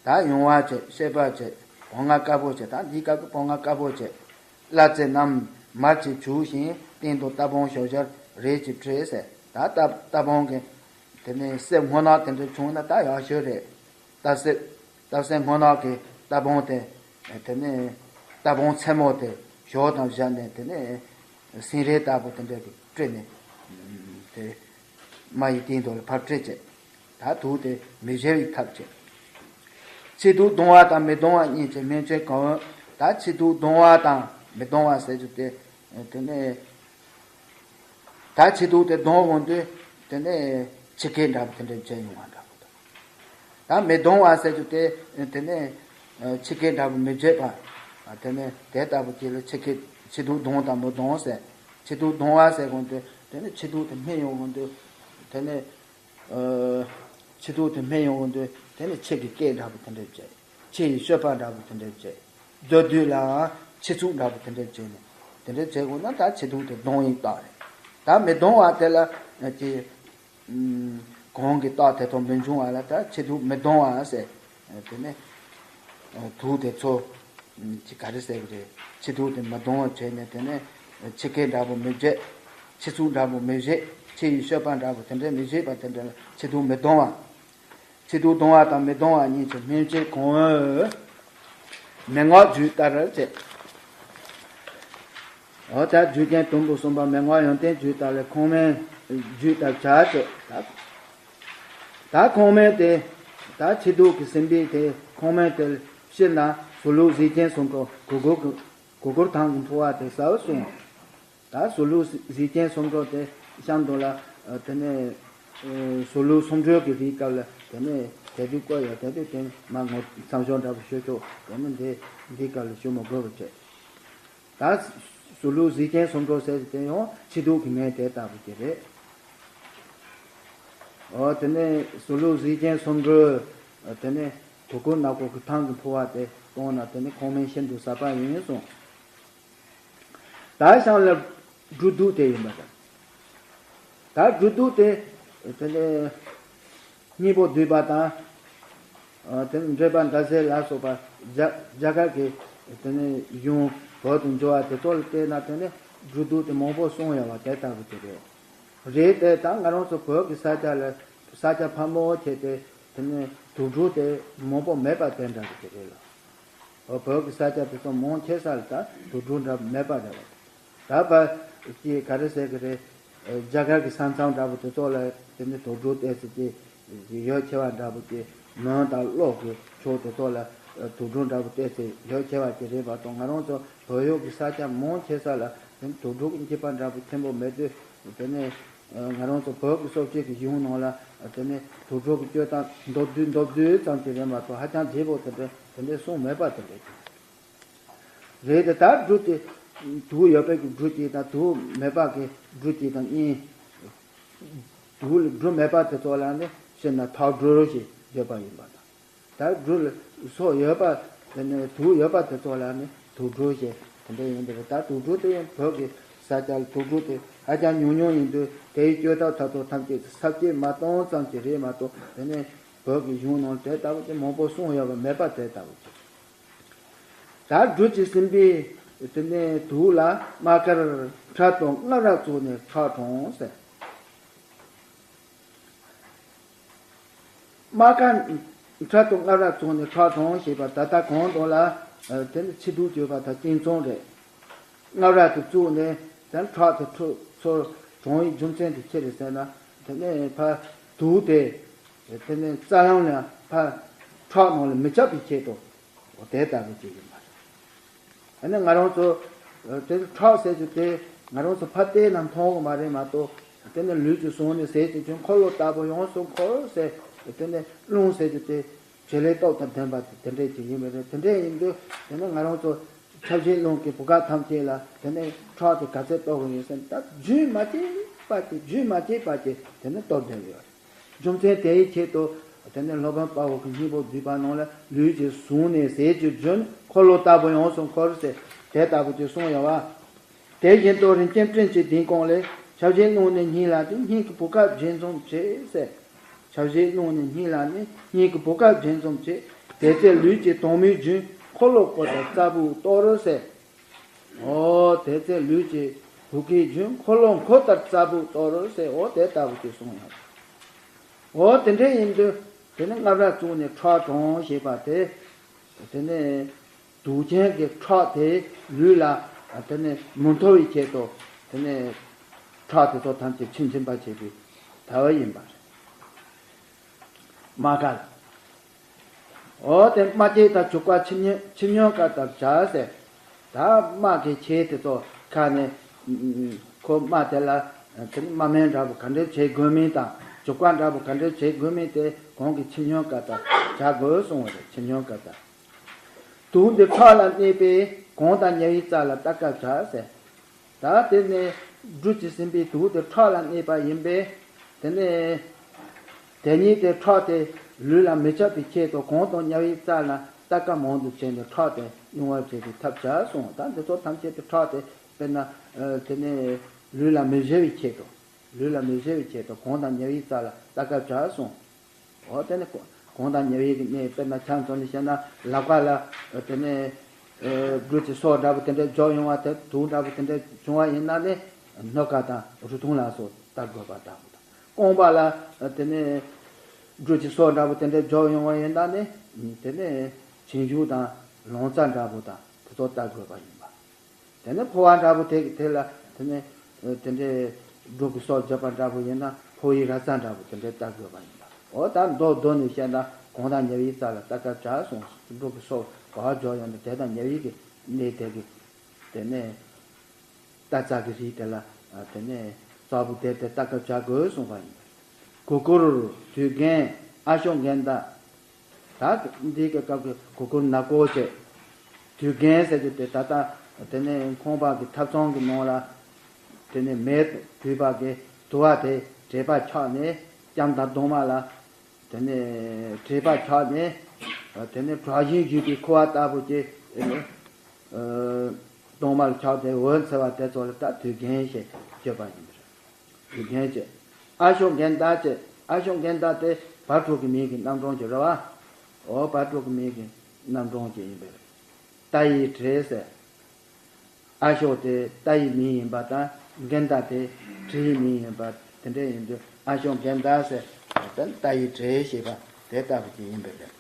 ད་ཡུང་བ་བྱས། བཤད་པ་བྱས། བོང་ང་དཀར་པོ་བྱས། ད་འདིའི་སྐབས་ཀྱི་བོང་ང་དཀར་པོ་བྱས། སླ་བཙེ་རྣམས་མར་གྱིས་བྱུགས་ཤིང་སྟེང་དུ་རྟ་བོང་ཞོ་ཞར་རས་ཀྱིས་སྤྲས་ཟེར། ད་རྟ་རྟ་བོང་གི་དེ་ནས་གསེབ་སྔོ་ནག་དེ་འདྲ་བྱུང་ན་ད་ཡག་ཤོས་རེད། རྟ་གསེབ་རྟ་གསེབ་སྔོ་ནག་གི་རྟ་བོང་དེ། དེ་ནས་རྟ་བོང་མཚན་མོ་དེ་ཞོ་དང་བཞག་ནས་དེ་ནས་སེང་རས་ལྟ་བུ་དེ་འདྲ་གི་སྤྲས་ནས། དེ་རྨ་ཡི་སྟེང་དུ་ལ་ཕར་སྤྲས་བྱས། ད་དུག་དེ་མི་བྱེར་བའི་ཐབས་བྱས། ཕྱི་དུག་གདུང་བ་དང་མི་གདུང་བ་གཉིས་ཀྱི་སྨན་བཅོས་གང་འོས། ད་ཕྱི་དུག་གདུང་བ་དང་མི་གདུང་བ་ཟེར་རྒྱུ་དེ། དེ་ནས་ད་ཕྱི་དུག་དེ་གདུང་འོང་དུས་དེ་ནས་འཆི་ཁའི་འདྲ་པོ་དེ་འདྲ་བྱས་ཡོང་བ་འདྲ་པོ་དང་། ད་མི་གདུང་བ་ཟེར་རྒྱུ་དེ་དེ་ནས་འཆི་ཁའི་འདྲ་པོ་མི་བྱེད་པ། དེ་ནས་དེ་ལྟ་བུ་ཅིག་ལ་འཆི་ཁའི་ཕྱི་དུག་གདུང་དང་མི་གདུང་ཟེར། ཕྱི་དུག་གདུང་བ་ཟེར་འོང་དུས་དེ་ནས་ཕྱི་དུག་དེ་སྨིན་ཡོང་འོང་དུས་དེ་ནས། ཨ། འཆི་དུག་དེ་སྨིན་ཡོང་དུས་དེ་ནི་འཆི་གི་སྐད་འདྲ་པོ་དེ་འདྲ་བྱས། འཆི་ཡི་གཤོད་པ་འདྲ་པོ་དེ་འདྲ་བྱས། མདོར་བསྡུས་ལའང་འཆི་ཚུགས་འདྲ་པོ་དེ་འདྲ་བྱས་ནས་དེ་འདྲ་བྱས་དགོས་ན་ད་འཆི་དུག་དེ་གདུང་ཡི་རྟགས་རེད། ད་མི་གདུང་བ་དེ་ལ་ཅི། ཨུམ། གོང་གི་རྟགས་དེ་དག་མི་འབྱུང་བ་ལ་ད་འཆི་དུག་མི་གདུང་བ་ཟེར། དེ་ནས་དུག་དེ་ཚོ་ཅི་ག་རེ་ཟེར་གི་རེད། འཆི་དུག་དེ་མི་གདུང་བ་བྱས་ནས་དེ་ནས་འཆི་སྐད་འདྲ་པོ་མི་བྱེད། འཆི་ཚུགས་འདྲ་པོ་མི་བྱེད། འཆི་ཡི་གཤོད་པ་འདྲ་པོ་དེ་འདྲ་མི་བྱེད་པ་དེ་འདྲ་ལ་འཆི་དུག་མི་གདུང་བ། འཆི་དུག་གདུང་བ་དང་མི་གདུང་བ་གཉིས་ཀྱི་སྨན་བཅོས་གང་འོས། མན་ངག་རྒྱུད་ལྟར་བྱེད། འོ་ད་རྒྱུ་རྐྱེན་དུམ་བུ་གསུམ་པ་མན་ངག་ཡོན་ཏན་རྒྱུད་ལྟར་ལས་ཁོང་སྨན་རྒྱུད་ལྟར་བྱ་སྟེ། ད་ད་ཁོང་སྨན་དེ། ད་འཆི་དུག་གི་སྲིན་འབུ་དེ་ཁོང་སྨན་དེ་ཕྱིར་ན་ཟུར་ལུགས་གཟེར་ཆེན་སུམ་ཅུ་གུར་གུར་གྱི་གུར་གུར་ཐང་གི་འཕོ་བ་དེ་ཟ་བར་གསུངས། ད་ཟུར་ལུགས་གཟེར་ཆེན་སུམ་ཅུ་དེ་གཤམ་དུ་ལ་དེ་ནས་ཟུར་ལུགས་སུམ་ཅུ་གི་རིགས་སྐབས་ལ་དེ་ནས་དེ་དུས་བཀོད་ཡོད། དེ་དུས་དེ་མ་ངོ་མཚམས་སྦྱོར་འདྲ་པོ་ཞུ་ཆོག་དེ་ནས་འདི་འདི་སྐབས་ལ་ཞུ་མི་དགོས་པ་བྱས། ད་ཟུར་ལུགས་གཟེར་ཆེན་སུམ་ཅུ་ཟེར་གྱི་དེ་ཡང་འཆི་དུག་གི་སྨན་དེ་ལྟ་བུ་དེ་རེད། འོ་དེ་ནས་ཟུར་ལུགས་གཟེར་ཆེན་སུམ་ཅུ། དེ་ནས་དུས་གུར་ནག་པོ་གི་ཐང་གི་འཕོ་བ་དེ་བཏང་ན་དེ་ནི་ཁོང་སྨན་ཤིན་ཏུ་ཟབ་པ་ཡིན་གསུངས། ད་གཤམ་ལ་སྦྲུལ་དུག་དེ་ཡིན་པ་དང་། ད་སྦྲུལ་དུག་དེ་ དེ་ནས་སྙིང་པོ་བསྡུས་པ་དང་། དེ་ནས་འགྲེལ་པ་འདྲ་ཟེར་ལ་སོགས་པ་རྒྱ་རྒྱ་གར་གྱི་དེ་ནས་གཞུང་བོད་དུ་འགྱུར་བ་དེ་ཚོ་ལ་བལྟས་ན་དེ་ནས་སྒྲུབ་དུག་དེ་མང་པོ་གསུངས་ཡོད་པ་དེ་ལྟ་བུ་དེ་རེད། རེད་དེ་ད་ང་རང་ཚོ་བོད་ཀྱི་ས་ཆ་ལ་ས་ཆ་ཕལ་མོ་ཆེ་དེ་དེ་ནས་དུག་སྦྲུལ་དེ་མང་པོ་མེད་པ་དེ་འདྲ་གི་དེ་རེད་ལ། བོད་ཀྱི་ས་ཆ་དེ་ཚོ་མང་ཆེ་ས་ལ་ད་དུག་སྦྲུལ་འདྲ་མེད་པ་རེད་བ། ད་བ་ཀྱི་ག་རེ་ཟེར་གི་རེད། རྒྱ་གར་གྱི་ས་མཚམས་འདྲ་པོ་དེ་ཚོ་ལ་དེ་ནི་དུག་སྦྲུལ་བལྟས་ཚེ་ཀྱི་ཡོད་ཆེ་བ་འདྲ་པོ་ཀྱི་མོན་དང་གློག་གི་ཕྱོགས་དེ་ཚོ་ལ་དུག་སྦྲུལ་འདྲ་པོ་བལྟས་ཚེ་ཡོད་ཆེ་བ་ཀྱི་རེད་པ་དང་། ང་རང་ཚོ་བོད་ཡུལ་གྱི་ས་ཆ་མང་ཆེ་ས་ལ་དེ་ནི་དུག་སྦྲུལ་གྱི་འཇིགས་པ་འདྲ་པོ་ཆེན་པོ་མེད་དུས་དེ་ནི་ང་རང་ཚོ་བོད་ཀྱི་སྲོལ་ཆས་ཀྱི་གཞུང་ནང་ལ་དེ་ནི་དུག་སྦྲུལ་གྱི་སྤྱོད་སྟངས་མདོར་བསྡུས་མདོར་བསྡུས་ཙམ་ཞིག་རེད་མ་གཏོགས་ཧ་ཅང་རྒྱས་པོ་དེ་འདྲ་དེ་འདྲ་གསུངས་མེད་པ་དེ་འདྲ་ཅིག་རེད་དེ། ད་སྦྲུལ་དེ་དུག་ཡོད་པའི་སྦྲུལ་དེ་དང་དུག་མེད་པ་གི་སྦྲུལ་དེ་དང་གཉིས། དུག་སྦྲུལ་མེད་པ་དེ་ཚོ་ལ་ནི་ཕྱིར་ན་ཐག་སྦྲུལ་ཞེས་བརྗོད་པ་ཡིན་པ་དང་། ད་སྦྲུལ་སོགས་ཡོད་པ་དེ་ནི་དུག་ཡོད་པ་དེ་ཚོ་ལ་ནི་དུག་སྦྲུལ་ཞེས་དེ་འདྲ་ཡིན་པ་རེད། ད་དུག་སྦྲུལ་དེ་ཡང་བོད་ཀྱི་ས་ཆ་ལ་དུག་སྦྲུལ་དེ་ཧ་ཅང་ཉུང་ཉུང་ཡིན་དུས་དེའི་སྤྱོད་སྟངས་ད་དུང་ཐམས་ཅད་ས་བཅད་མ་གཏོང་ཙམ་ཞིག་རེད་མ་གཏོགས་དེ་ནི་བོད་ཀྱི་གཞུང་ནང་དེ་ལྟ་བུ་དེ་མང་པོ་གསུངས་ཡོད་པ་མེད་པ་དེ་ལྟ་བུ་ཅིག་ད་སྦྲུལ་གྱིས་ཟིན་པའི་དེ་ནས་དུག་ལ་དམར་དཀར་ཁྲག་དང་རྔ་བར་བཙུགས་ནས་ཁྲག་དྲངས་ཟེར། དམར་དཀར་ཁྲག་དང་རྔ་བར་བཙུགས་ནས་ཁྲག་དྲངས་ཞེས་པ་ད་ལྟ་གོང་དུ་ལ་དེ་ནི་ཕྱི་དུག་གཅོད་པ་དང་སྐྱིན་ཚང་རེད། རྔ་བར་དུ་བཙུགས་ནས་དེ་ཁྲག་དེ་ཁྲག་ཚུར་དྲངས་པའི་རྒྱུ་མཚན་དེ་ཅི་རེད་ཟེར་ན། དེ་ནས་ཕར་དུག་དེ་དེ་ནས་རྩ་ལམ་ལ་ཕར་ཁྲག་ནང་ལ་མི་ཁྱབ་པའི་ཆེད་དུ་དེ་ལྟ་བུ་ཅིག་ཡིན་པ་རེད། ཨ་ནི་ང་རང་ཚོ་དེ་ཁྲག་ཟེར་རྒྱུ་དེ་ང་རང་ཚོ་ཕར་བལྟས་ན་མཐོང་གི་མ་རེད་མ་གཏོགས། དེ་ནི་ལུས་ཀྱི་ཟུངས་ནས་ཟེར་གྱི་རྒྱུ་འཁོར་ལོ་ལྟ་བུ་ཡོངས་སུ་འཁོར་ཟེར། དེ་ནི་རླུང་ཟེར་རྒྱུ་དེ་བྱེད་ལས་སྟོབས་དང་ལྡན་པ་དེ་དེ་འདྲས་ཅིག་ཡིན་པ་རེད། དེ་འདྲས་ཡིན་དུས་དེ་ནི་ང་རང་ཚོ་ཆབ་ཆེན་རླུང་གི་བུ་ག་ཐམས་ཅད་ལ་དེ་ནི་ཁྲག་དེ་ག་ཚད་གཏོར་དགོས་ཡིན་ཟེར་ན། ད་རྒྱུན་མ་བཅད་པ་དེ་རྒྱུན་མ་བཅད་པ་དེ་དེ་ནི་གཏོར་བསྡད་ཡོད་རེད། རྒྱུ་མཚན་དེའི་ཆེད་དུ་དེ་ནས་སློབ་དཔོན་དཔའ་བོ་གིས་སྙིང་པོ་བསྡུས་པ་ནང་ལ་ལུས་ཀྱི་ཟུངས་ནས་ཟས་ཀྱི་རྒྱུན་འཁོར་ལོ་ལྟ་བུ་ཡོངས་སུ་འཁོར་ཟེར་དེ་ལྟ་བུ་ཅིག་གསུངས་ཡོད་པ། དེ་བཞིན་དུ་རིན་ཆེན་སྤྲིན་གྱི་ལྡིང་ཁུང་ལས། ཆབ་ཆེན་རླུང་ནི་སྙིང་ལ་ནི་སྙིང་གི་བུ་ག་བརྒྱན་འཛུམ་བྱེད་ཟེར། ཆབ་ཆེན་རླུང་ནི་སྙིང་ལ་ནི་སྙིང་གི་བུ་ག་བརྒྱན་འཛུམ་བྱེད། དེ་ཚེ་ལུས་ཀྱི་དྭངས་མའི་རྒྱུན་འཁོར་ལོ་བསྐོར་ལྟར་རྩ་བུག་གཏོར་ཟེར། འོ་དེ་ཚེ་ལུས་ཀྱི་བུ་གའི་རྒྱུན་འཁོར་ལོ་འཁོར་ལྟར་རྩ་བུག་གཏོར་ཟེར། འོ་དེ་ལྟ་བུ་ཅིག་གསུངས་ཡོད། འོ་དེ་འདྲ་ཡིན་དུས་དེ་ནི་རྔ་བར་བཙུགས་ནས་ཁྲག་དྲངས་ཞེས་པ་དེ། དེ་ནི་དུག་ཅན་གྱི་ཁྲག་དེ་ལུས་ལ་དེ་ནི་མི་འཐོར་བའི་ཆེད་དུ་དེ་ནི་ཁྲག་དེ་ཚོ་ཐམས་ཅད་ཕྱིར་འབྱིན་པ་བྱེད་པའི་ཐབས་ཡིན་པ་རེད། དམག་ག་ལ། འོ་དེ་དམག་ཁྱེར་དང་བྱུག་པ་ཆིབས་སྙོམས་ཆིབས་སྙོམས་ཀ་དང་བྱ་ཟེར། ད་དམག་གི་ཁྱེར་དེ་ཚོ་ཁ་ནས་ཁོ་དམག་དེ་ལ་དེ་ནི་དམག་མི་འདྲ་པོ་ག་འདྲ་བྱེད་དགོས་མིན་དང་བྱུག་པ་འདྲ་པོ་ག་འདྲ་བྱེད་དགོས་མིན་དེ་གོང་གི་ཆིབས་སྙོམས་ཀ་དང་བྱ་དགོས་གསུངས་པ་རེད། ཆིབས་སྙོམས་ཀ་དང་། དུག་འདི་ཁྲག་ལ་གནས་པས་གོང་དང་ཉེ་བའི་རྩ་ལ་བརྟག་དཀའ་བྱ་ཟེར། ད་དེ་ནས་སྦྲུལ་གྱིས་ཟིན་པའི་དུག་དེ་ཁྲག་ལ་གནས་པ་ཡིན་པས། དེ་ནས་དེ་ཉིད་དེ་ཁྲག་དེ་ལུས་ལ་མི་ཁྱབ་པའི་ཆེད་དུ་གོང་དང་ཉེ་བའི་རྩ་ལ་བརྟག་དཀའ་མང་དུ་བྱས་ནས་ཁྲག་དེ་སྙོམས་པར་བྱེད་པའི་ཐབས་བྱ་གསུངས། ད་འདི་ཚོ་ཐམས་ཅད་དེ་ཁྲག་དེ་དཔེར་ན་དེ་ནས་ལུས་ལ་མི་བཞེད་པའི་ཆེད་དུ་ལུས་ལ་མི་བཞེད་པའི་ཆེད་དུ་གོང་དང་ཉེ་བའི་རྩ་ལ་བརྟག་དཀའ་བྱ་གསུངས། འོ་དེ་ནི་གོང་དང་ཉེ་བའི་གནས་དཔེར་ན་ཆ་མཚོན་ནས་བཤད་ན་ལག་པ་ལ་དེ་ནས་སྦྲུལ་གྱི་སོ་འདྲ་པོ་དེ་འདྲ་འཇོག་ཡོང་བ་དེ་དུག་འདྲ་པོ་དེ་འདྲ་བྱུང་བ་ཡིན་ན་ནི་སྣོད་ཀ་དང་རུས་ཐུང་ལ་སོགས་བརྟག་དགོས་པ་ལྟ་བུ་དང་། རྐང་པ་ལ་དེ་ནས་སྦྲུལ་གྱི་སོ་འདྲ་པོ་དེ་འདྲ་འཇོག་ཡོང་བ་ཡིན་ན་ནི་དེ་ནས་མཆིན་ཆུ་དང་ལོང་རྩ་འདྲ་པོ་དང་དེ་ཚོ་བརྟག་དགོས་པ་ཡིན་པ། དེ་ནས་ཕོ་བ་འདྲ་པོ་དེ་དེ་ལ་དེ་ནས་དེ་འདྲའི་སྦྲུལ་གྱི་སོ་བརྒྱབ་པ་འདྲ་པོ་ཡིན་ན་ཕོ་བའི་ར་རྩ་འདྲ་པོ་དེ་འདྲའི་བརྟག་དགོས་པ་ཡིན་པ། འོ་ད་མདོར་བསྡུས་ནས་བཤད་ན་གོང་དང་ཉེ་བའི་རྩ་ལ་བརྟག་དཀའ་བྱ་གསུངས། སྦྲུལ་གྱི་སོ་ག་བ་འཇོག་ཡོང་ན་དེ་དང་ཉེ་བའི་གི་གནས་དེ་གི་དེ་ནས་རྟ་རྩ་གི་རིགས་དེ་ལ་དེ་ནས་རྩ་བུག་དེ་དེ་བརྟག་དཀའ་བྱ་དགོས་གསུངས་པ་ཡིན། གུ་གུལ། དུས་རྒན། ཨ་ཤོ་གན་ད། ད་འདི་གི་སྐབས་ཀྱི་གུ་གུལ་ནག་པོ་བྱས། དུས་རྒན་ཟེར་རྒྱུ་དེ་ད་ལྟ་དེ་ནས་ཁང་པ་གི་ཐབ་ཚང་གི་ནང་ལ་དེ་ནས་མེ་དུད་པ་གི་དུ་བ་དེ་དྲེག་པ་ཆགས་ནས་ལྕམ་དང་གདོང་མ་ལ་དེ་ནས་དྲེག་པ་ཆགས་ནས་དེ་ནས་བྲག་ཞུན་བཞུས་པའི་ཁུ་བ་ལྟ་བུ་ཅིག་གདོང་མ་ལ་ཆགས་ཏེ་འོད་འཚེར་བ་དེ་ཚོ་ལ་ད་དུས་རྒན་ཞེས་བརྗོད་པ་ཡིན་པ་རེད། དུས་རྒན་བྱས། ཨ་ཤོ་གན་ད་བྱས། ཨ་ཤོ་གན་ད་དེ་བ་ཕྲུག་གི་མིང་གི་རྣམ་གྲངས་ཅིག་རེད་བ། འོ་བ་ཕྲུག་གི་མིང་གི་རྣམ་གྲངས་ཅིག་ཡིན་པས། རྟ་ཡི་བྲེ་ཟེར། ཨ་ཤོ་དེ་རྟ་ཡི་མིང་ཡིན་པ་དང་གན་ད་དེ་བྲེ་ཡི་མིང་ཡིན་པ་དེ་འདྲ་ཡིན་དུས་ཨ་ཤོ་གན་ད་ཟེར། དེ་རྟ་ཡི་བྲེ་ཞེས་པ་དེ་ལྟ་བུ་ཅིག་ཡིན་པས་རེད།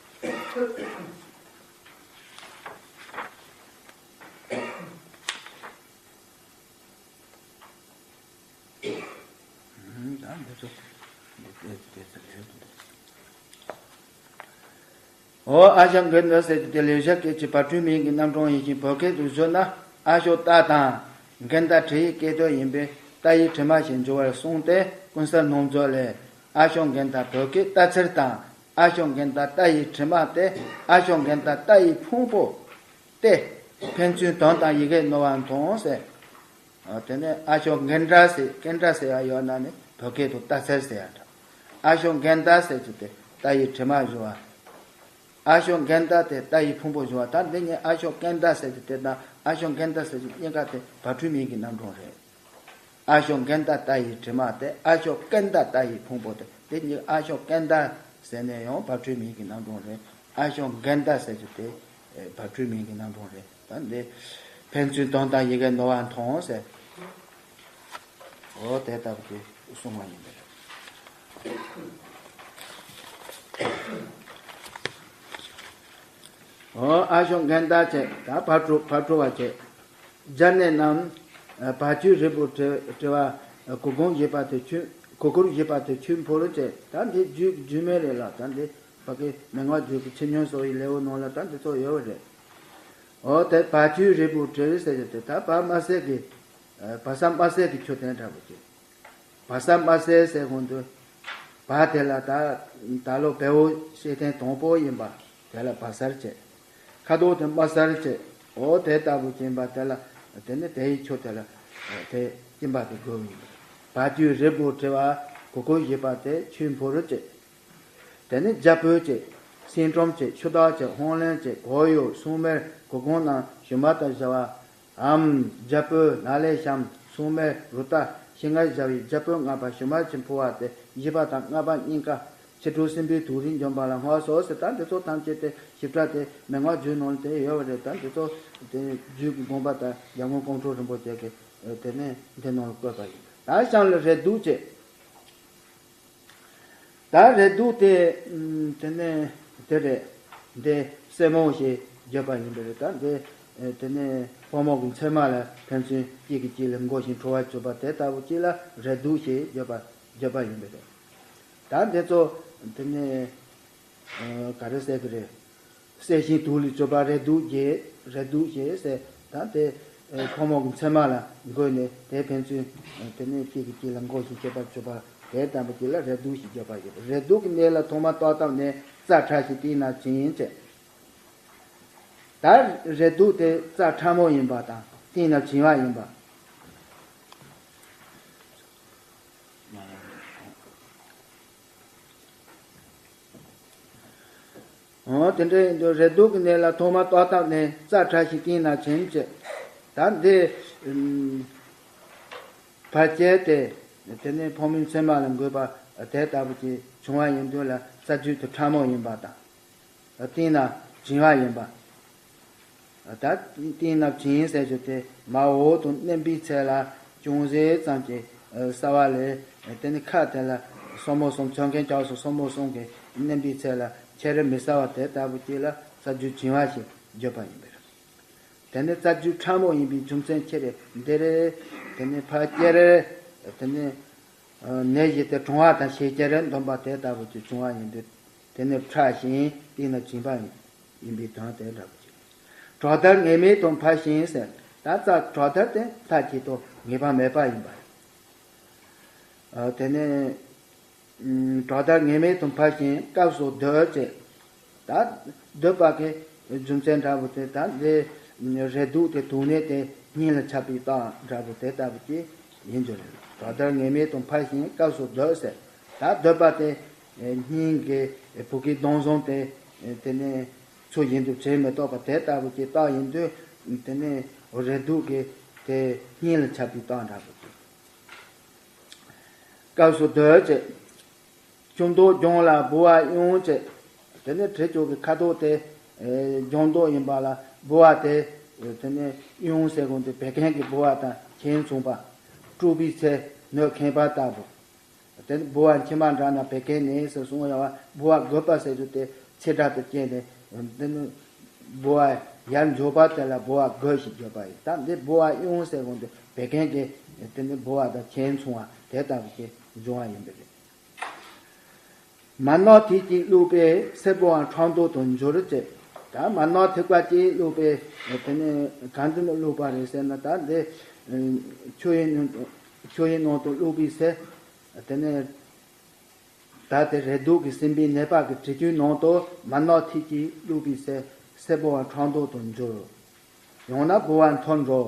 འོ་ཨ་ཤོ་གན་ད་ཟེར་དེ་ལེགས་སྦྱར་སྐད་ཀྱི་བར་སྐྲུན་མིང་གི་རྣམ་གྲངས་ཡིན་ཞིང་བོད་སྐད་དུ་བཟོས་ན་ཨ་ཤོ་རྟ་དང་གན་ད་བྲེ་ཡི་སྐད་དོད་ཡིན་པས་རྟ་ཡི་དྲི་མ་ཞེས་འབྱུང་བར་གསུངས་ཏེ་ཀུན་གསལ་ནོར་མཛོད་ལས་ཨ་ཤོ་གན་ད་བོད་སྐད་རྟ་ཚེར་དང་ཨ་ཤོ་གན་ད་རྟ་ཡི་དྲི་མ་སྟེ་ཨ་ཤོ་གན་ད་རྟ་ཡི་ཕུང་པོ་སྟེ། ཕན་ཚུན་དོན་དང་ཡི་གེ་ནོར་བ་མཐོང་ཟེར། དེ་ནས་ཨ་ཤོ་གན་ད་ཟེར་གན་ད་ཟེར་ཡ་ཡོད་ན་ནི་བོད་སྐད་དུ་རྟ་ཚེར་ཟེར་ཡ་འདྲ། ཨ་ཤོ་གན་ད་ཟེར་གྱི་དེ་རྟ་ཡི་དྲི་མ་ཞུ་བ། ཨ་ཤོ་གན་ད་དེ་རྟ་ཡི་ཕུང་པོ་ཞུ་བ། ད་འདི་ནི་ཨ་ཤོ་གན་ད་ཟེར་གྱི་དེ་དང་ཨ་ཤོ་གན་ད་ཟེར་གྱི་གཉིས་ཀ་དེ་བར་སྐྲུན་མིང་གི་རྣམ་གྲངས་རེད། ཨ་ཤོ་གན་ད་རྟ་ཡི་དྲི་མ་སྟེ་ཨ་ཤོ་གན་ད་རྟ་ཡི་ཕུང་པོ་སྟེ། དེ་གཉིས་ཨ་ཤོ་གན་ད་ཟེར་ནས་ཡང་བར་སྐྲུན་མིང་གི་རྣམ་གྲངས་རེད། ཨ་ཤོ་གན་ད་ཟེར་གྱི་དེ་བར་སྐྲུན་མིང་གི་རྣམ་གྲངས་རེད། ད་འདི་ཕན་ཚུན་དོན་དང་ཡི་གེ་ནོར་བ་མཐོང་ཟེར། འོ་དེ་ལྟ་བུ་དེ་གསུངས་པ་ཡིན་པས། འོ་ཨ་ཤོ་གན་ད་བྱས། ད་བ་ཕྲུག་བ་ཕྲུག་བ་བྱས། སྦྱར་ནས་ནམ། བ་ཕྱུགས་རིལ་བུར་བྲི་བྲི་བ། གུར་གུམ་བཞེས་པ་དེ་ཆུ། གུར་གུམ་བཞེས་པ་དེ་ཆུས་འཕུར་བྱས། ད་འདི་རྒྱུད་རྒྱུད་སྨད་རེད་ལ། ད་འདི་ཕ་གི་མན་ངག་རྒྱུད་ཀྱི་ཕྱི་ཉུང་སོགས་ཡི་ལེའུ་ནང་ལ་ད་འདི་ཚོ་ཡོད་པ་རེད། འོ་དེ་བ་ཕྱུགས་རིལ་བུར་བྲི་ཟེར་གྱི་དེ་ད་བ་དམར་སེར་གྱི། བ་ཟ་དམར་སེར་གྱི་མཆོད་རྟེན་འདྲ་པོ་ཅིག་བ་ཟ་དམར་སེར་ཟེར་གོང་དུ། བ་དེ་ལ་ད་ད་ལོ་བལ་པོ་ཤེས་ཐེངས་དང་པོ་ཡིན་པ། དེ་ལ་བ་ཟེར་བྱས། ཁ་དོག་དེ་དམར་སེར་བྱས། འོ་དེ་ལྟ་བུ་ཅིག་ཡིན་པ་དེ་ལ། དེ་ནི་དེ་ཡི་མཆོག་དེ་ལ། དེ་སྦྱིན་པ་དེ་དགོས་ཡིན། བ་ཕྱུགས་རིལ་བུར་བྲི་བ། གུར་གུམ་བཞེས་པ་དེ་ཆུས་འཕུར་བྱས། དེ་ནི་རྒྱ་སྤོས་བྱས། སེང་ལྕམ་བྱས། ཆུ་དྭགས་བྱས། ཧོང་ལེན་བྱས། གོས་ཡུག་སྲུང་མའི་གུར་གུམ་རྣམས་ཞུན་མ་དང་བཞག་པའམ། རྒྱ་སྤོས་ནཱ་ལེནྡྲའམ། སྲུང་མའི་རུ་རྟ་ཤིང་ངར་བཞག་པའི་རྒྱ་སྤོས་ལྔ་པ་ཞུན་མ་ཅན་ཕུལ་བ་སྟེ་བཞི་པ་དང་ལྔ་པ་གཉིས་ཀ་ཕྱི་དྲོ་སྲིན་པོའི་དུག་རིགས་འཇོམས་པ་ལ་བསྔགས་སོ་ཟེར། ད་འདི་ཚོ་ཐམས་ཅད་དེ་ཞིབ་ཕྲ་དེ་མན་ངག་རྒྱུད་ནང་དེ་ཡོད་པ་རེད། ད་འདི་ཚོ་དེ་རྒྱུད་ཀྱི་དགོངས་པ་དང་ཡར་ངོའི་ཀོང་སྤྲུལ་རིན་པོ་ཆེ་གིས་དེ་ནས་འདི་ནང་ལ་བཀོད་པ་ཡིན། ད་གཤམ་ལ་རས་གདུགས་བྱས། ད་རས་གདུགས་དེ། ཨམ། དེ་ནས་དེ་རེད། འདི་སེར་མོ་ཞེས་བརྗོད་པ་ཡིན་པ་རེད། ད་འདི། ཨེ། དེ་ནས་ཕོ་མོ་གི་མཚན་མ་ལ་ཕན་ཚུན་གཅིག་གིས་གཅིག་ལ་མགོ་ཞིང་ཁྲོ་བ་བྱེད་པ་དེ་ལྟ་བུ་གཅིག་ལ་རས་གདུགས་ཞེས་བརྗོད་པ་བརྗོད་པ་ཡིན་པ་རེད། ད་འདི་ཚོ་དེ་ནས། ཨ། ག་རེ་ཟེར་གི་རེད། གསལ་ཞིང་དུག་ལས་གྲུབ་པ་རས་གདུགས་ཀྱི་རས་གདུགས་ཞེས་ཟེར། ད་དེ། ཨེ། ཕོ་མོ་གི་མཚན་མ་ལ་འགོས་ནས་དེ་ཕན་ཚུན། ཨེ། དེ་ནས་གཅིག་གིས་གཅིག་ལ་མགོ་ཞིང་ཁྲོ་བ་བྱེད་པ་དེ་ལྟ་བུ་གཅིག་ལ་རས་གདུགས་ཞེས་བརྗོད་པ་ཡིན། རས་གདུགས་ཀྱི་གནད་ལ་ཐོག་མར་ལྟོ་བཏབ་ནས་རྩ་ཕྲ་ཞིང་གཏིང་ན་བྱིང་བྱས། ད་རས་གདུགས་དེ་རྩ་ཕྲ་མོ་ཡིན་པ་དང་གཏིང་ན་བྱིང་བ་ཡིན་པ། འོ། དེ་འདྲ་ཡིན་དུས་རས་གདུགས་ཀྱི་གནད་ལ་ཐོག་མར་ལྟོ་བཏབ་ནས་རྩ་ཕྲ་ཞིང་གཏིང་ན་བྱིང་བྱས། ད་འདི། ཨམ། བར་བཅད་དེ། དེ་ནས་ཕོ་མོའི་མཚན་མ་ལ་འགོས་པ་དེ་ལྟ་བུ་ཅིག་བྱུང་བ་ཡིན་དུས་ལ་རྩ་རྒྱུད་དེ་ཕྲ་མོ་ཡིན་པ་དང་། གཏིང་ན་བྱིང་བ་ཡིན་པ། ད་གཏིང་ན་བྱིང་ཟེར་རྒྱུ་དེ་མར་འོག་ཏུ་མནན་པའི་ཚེ་ལ་ཅུང་ཟད་ཙམ་གྱི་སྲ་བ་ལས། དེ་ནི་ཁ་དེ་ལ་སོར་མོ་གསུམ། མཆོད་མཁན་སྐྱབས་སུ་སོར་མོ་གསུམ་གྱིས་མནན་པའི་ཚེ་ལ་ཁྱེར་རེ་མི་སྲ་བ་དེ་ལྟ་བུ་ཅིག་ལ་རྩ་རྒྱུད་བྱིང་བ་ཞེས་བརྗོད་པ་ཡིན་པས། དེ་ནི་རྩ་རྒྱུད་ཕྲ་མོ་ཡིན་པའི་རྒྱུ་མཚན་ཁྱེར་རེ་འདི་རེ། དེ་ནི་ཕར་ཁྱེར་རེ། དེ་ནི། ནད་གཞི་དེ་གྲང་བ་དང་ཞེས་བྱ་རེ་འདོམས་པ་དེ་ལྟ་བུ་ཅིག་བྱུང་བ་ཡིན་དུས། དེ་ནི་ཕྲ་ཞིང་གཏིང་ན་བྱིང་བ་ཡིན་པའི་དོན་དེ་འདྲ་བོ་ཅིག་གྲོག་མཐར་ངེས་མེད་དུ་འཕར་ཞིང་ཟེར། ད་རྩ་གྲོག་མཐར་དེ་མཐའ་གཅིག་ཏུ་ངེས་པ་མེད་པ་ཡིན་པ་རེད། དེ་ནས་གྲོག་མཐར་ངེས་མེད་དུ་འཕར་ཞིང་སྐབས་སུ་སྡོད་ཅེས། ད་སྡོད་པ་གི་རྒྱུ་མཚན་འདྲ་བོ་དེ། ད་འདི་རས་གདུགས་དེ་དུག་ནད་དེ་སྙིང་ལ་ཆགས་པའི་རྟགས་འདྲ་བོ་དེ་ལྟ་བུ་ཅིག་ཡིན་རྒྱུ་རེད། གྲོག་མཐར་ངེས་མེད་དུ་འཕར་ཞིང་སྐབས་སུ་སྡོད་ཟེར། ད་སྡོད་པ་དེ་སྙིང་གི་བུ་གའི་གདུང་བཟང་དེ་དེ་ནས་ཚུར་ཡིན་དུ་བྱེད་མི་ཐུབ་པ་དེ་ལྟ་བུ་ཅིག་རྟགས་ཡིན་དུས། དེ་ནས་རས་གདུགས་ཀྱི་དེ་སྙིང་ལ་ཆགས་པའི་རྟགས་འདྲ་བོ་ཅིག་སྐབས་སུ་སྡོད་ཅེས། ཆུ་མདོག་ལྗང་ལ་ལྦུ་བ་གཡུང་ཅེས། དེ་ནས་གྲི་ཅོ་གི་ཁ་དོག་དེ་ལྗང་མདོག་ཡིན་པ་ལ་ལྦུ་བ་དེ་དེ་ནས་གཡུང་ཟེར་གོ་དེ་བད་ཀན་གྱི་ལྦུ་བ་དང་ཁྱད་མཚུངས་པ། དཀྲུགས་པའི་ཚེ་སྣོད་ཁེངས་པ་ལྟ་བུ། དེ་ནས་ལྦུ་བ་མཆིལ་མ་འདྲ་ན་བད་ཀན་ནད་ཟེར་གསུངས་ཡོད་པ། ལྦུ་བ་རྒོད་པ་ཟེར་རྒྱུ་དེ་ཚེ་སྒྲ་དང་བཅས་ནས་དེ་ནི་ལྦུ་བ་ཡར་འཇོག་པ་དེ་ལ་ལྦུ་བ་རྒོད་ཞེས་བརྗོད་པ་ཡིན། ད་འདི་ལྦུ་བ་གཡུང་ཟེར་གོ་དེ་བད་ཀན་གྱི་དེ་ནི་ལྦུ་བ་དང་ཁྱད་མཚུངས་པ་དེ་ལྟ་བུ་ཞིག་འབྱུང་བ་ཡིན་པ་རེད། མར་ནག་ཐིག་གཅིག་བླུགས་པས་སེར་པོའང་ཁྲག་མདོག་ཏུ་འགྱུར་ཅེས། ད་མར་ནག་ཐིགས་པ་གཅིག་བླུགས་པས་དེ་ནི་གང་དུ་ནི་བླུགས་པ་རེད་ཟེར་ན། ད་འདི་ཆུ་ཡི་ནང་དུ་ཆུ་ཡི་ནང་དུ་བླུགས་པའི་ཚེ་དེ་ནི་ད་དེ་རེག་དུག་གི་སྲིན་པོའི་ནད་པ་གི་དྲི་ཆུའི་ནང་དུ་མར་ནག་ཐིག་གཅིག་བླུགས་པའི་ཚེ་སེར་པོའང་ཁྲག་མདོག་ཏུ་འགྱུར། ཡང་ན་ལྦུ་བ་འཐོར་འགྲོ།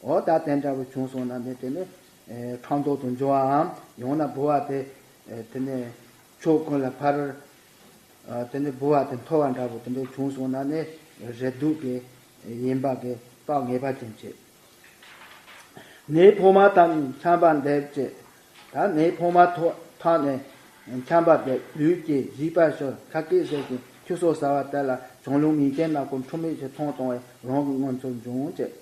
འོ་ད་དེ་འདྲ་བོ་བྱུང་སོང་ན་ནི་དེ་ནི་ཁྲག་མདོག་ཏུ་འགྱུར་བའམ། ཡང་ན་ལྦུ་བ་དེ་དེ་ནི་ཕྱོགས་ཀུན་ལ་འཕར། དེ་ནི་ལྦུ་བ་དེ་འཐོར་བ་འདྲ་བོ་དེ་འདྲ་བྱུང་སོང་ན་ནི་རེག་དུག་གི་ཡིན་པ་གི་རྟགས་ངེས་པ་ཅན་བྱེད། ནད་ཕོག་མ་ཐག་ནས་ཆམ་པ་འདེབས་བྱེད། ད་ནད་ཕོག་མ་ཐག་ནས་ཆམ་པ་འདེབས། ལུས་སྐྱེ། བཞིས་པ་ཤོར། ཁ་སྐད་ཟེར་ཞིང་ཆུ་སོགས་ཟ་བ་དེ་ལ་ཆང་རླུང་མིང་ཅན་ནག་པོ་འཁྲུ་མེད་ཅིག་མཐོང་བཏང་བས་རང་གི་མངོན་ཚུལ་འབྱུང་བྱེད།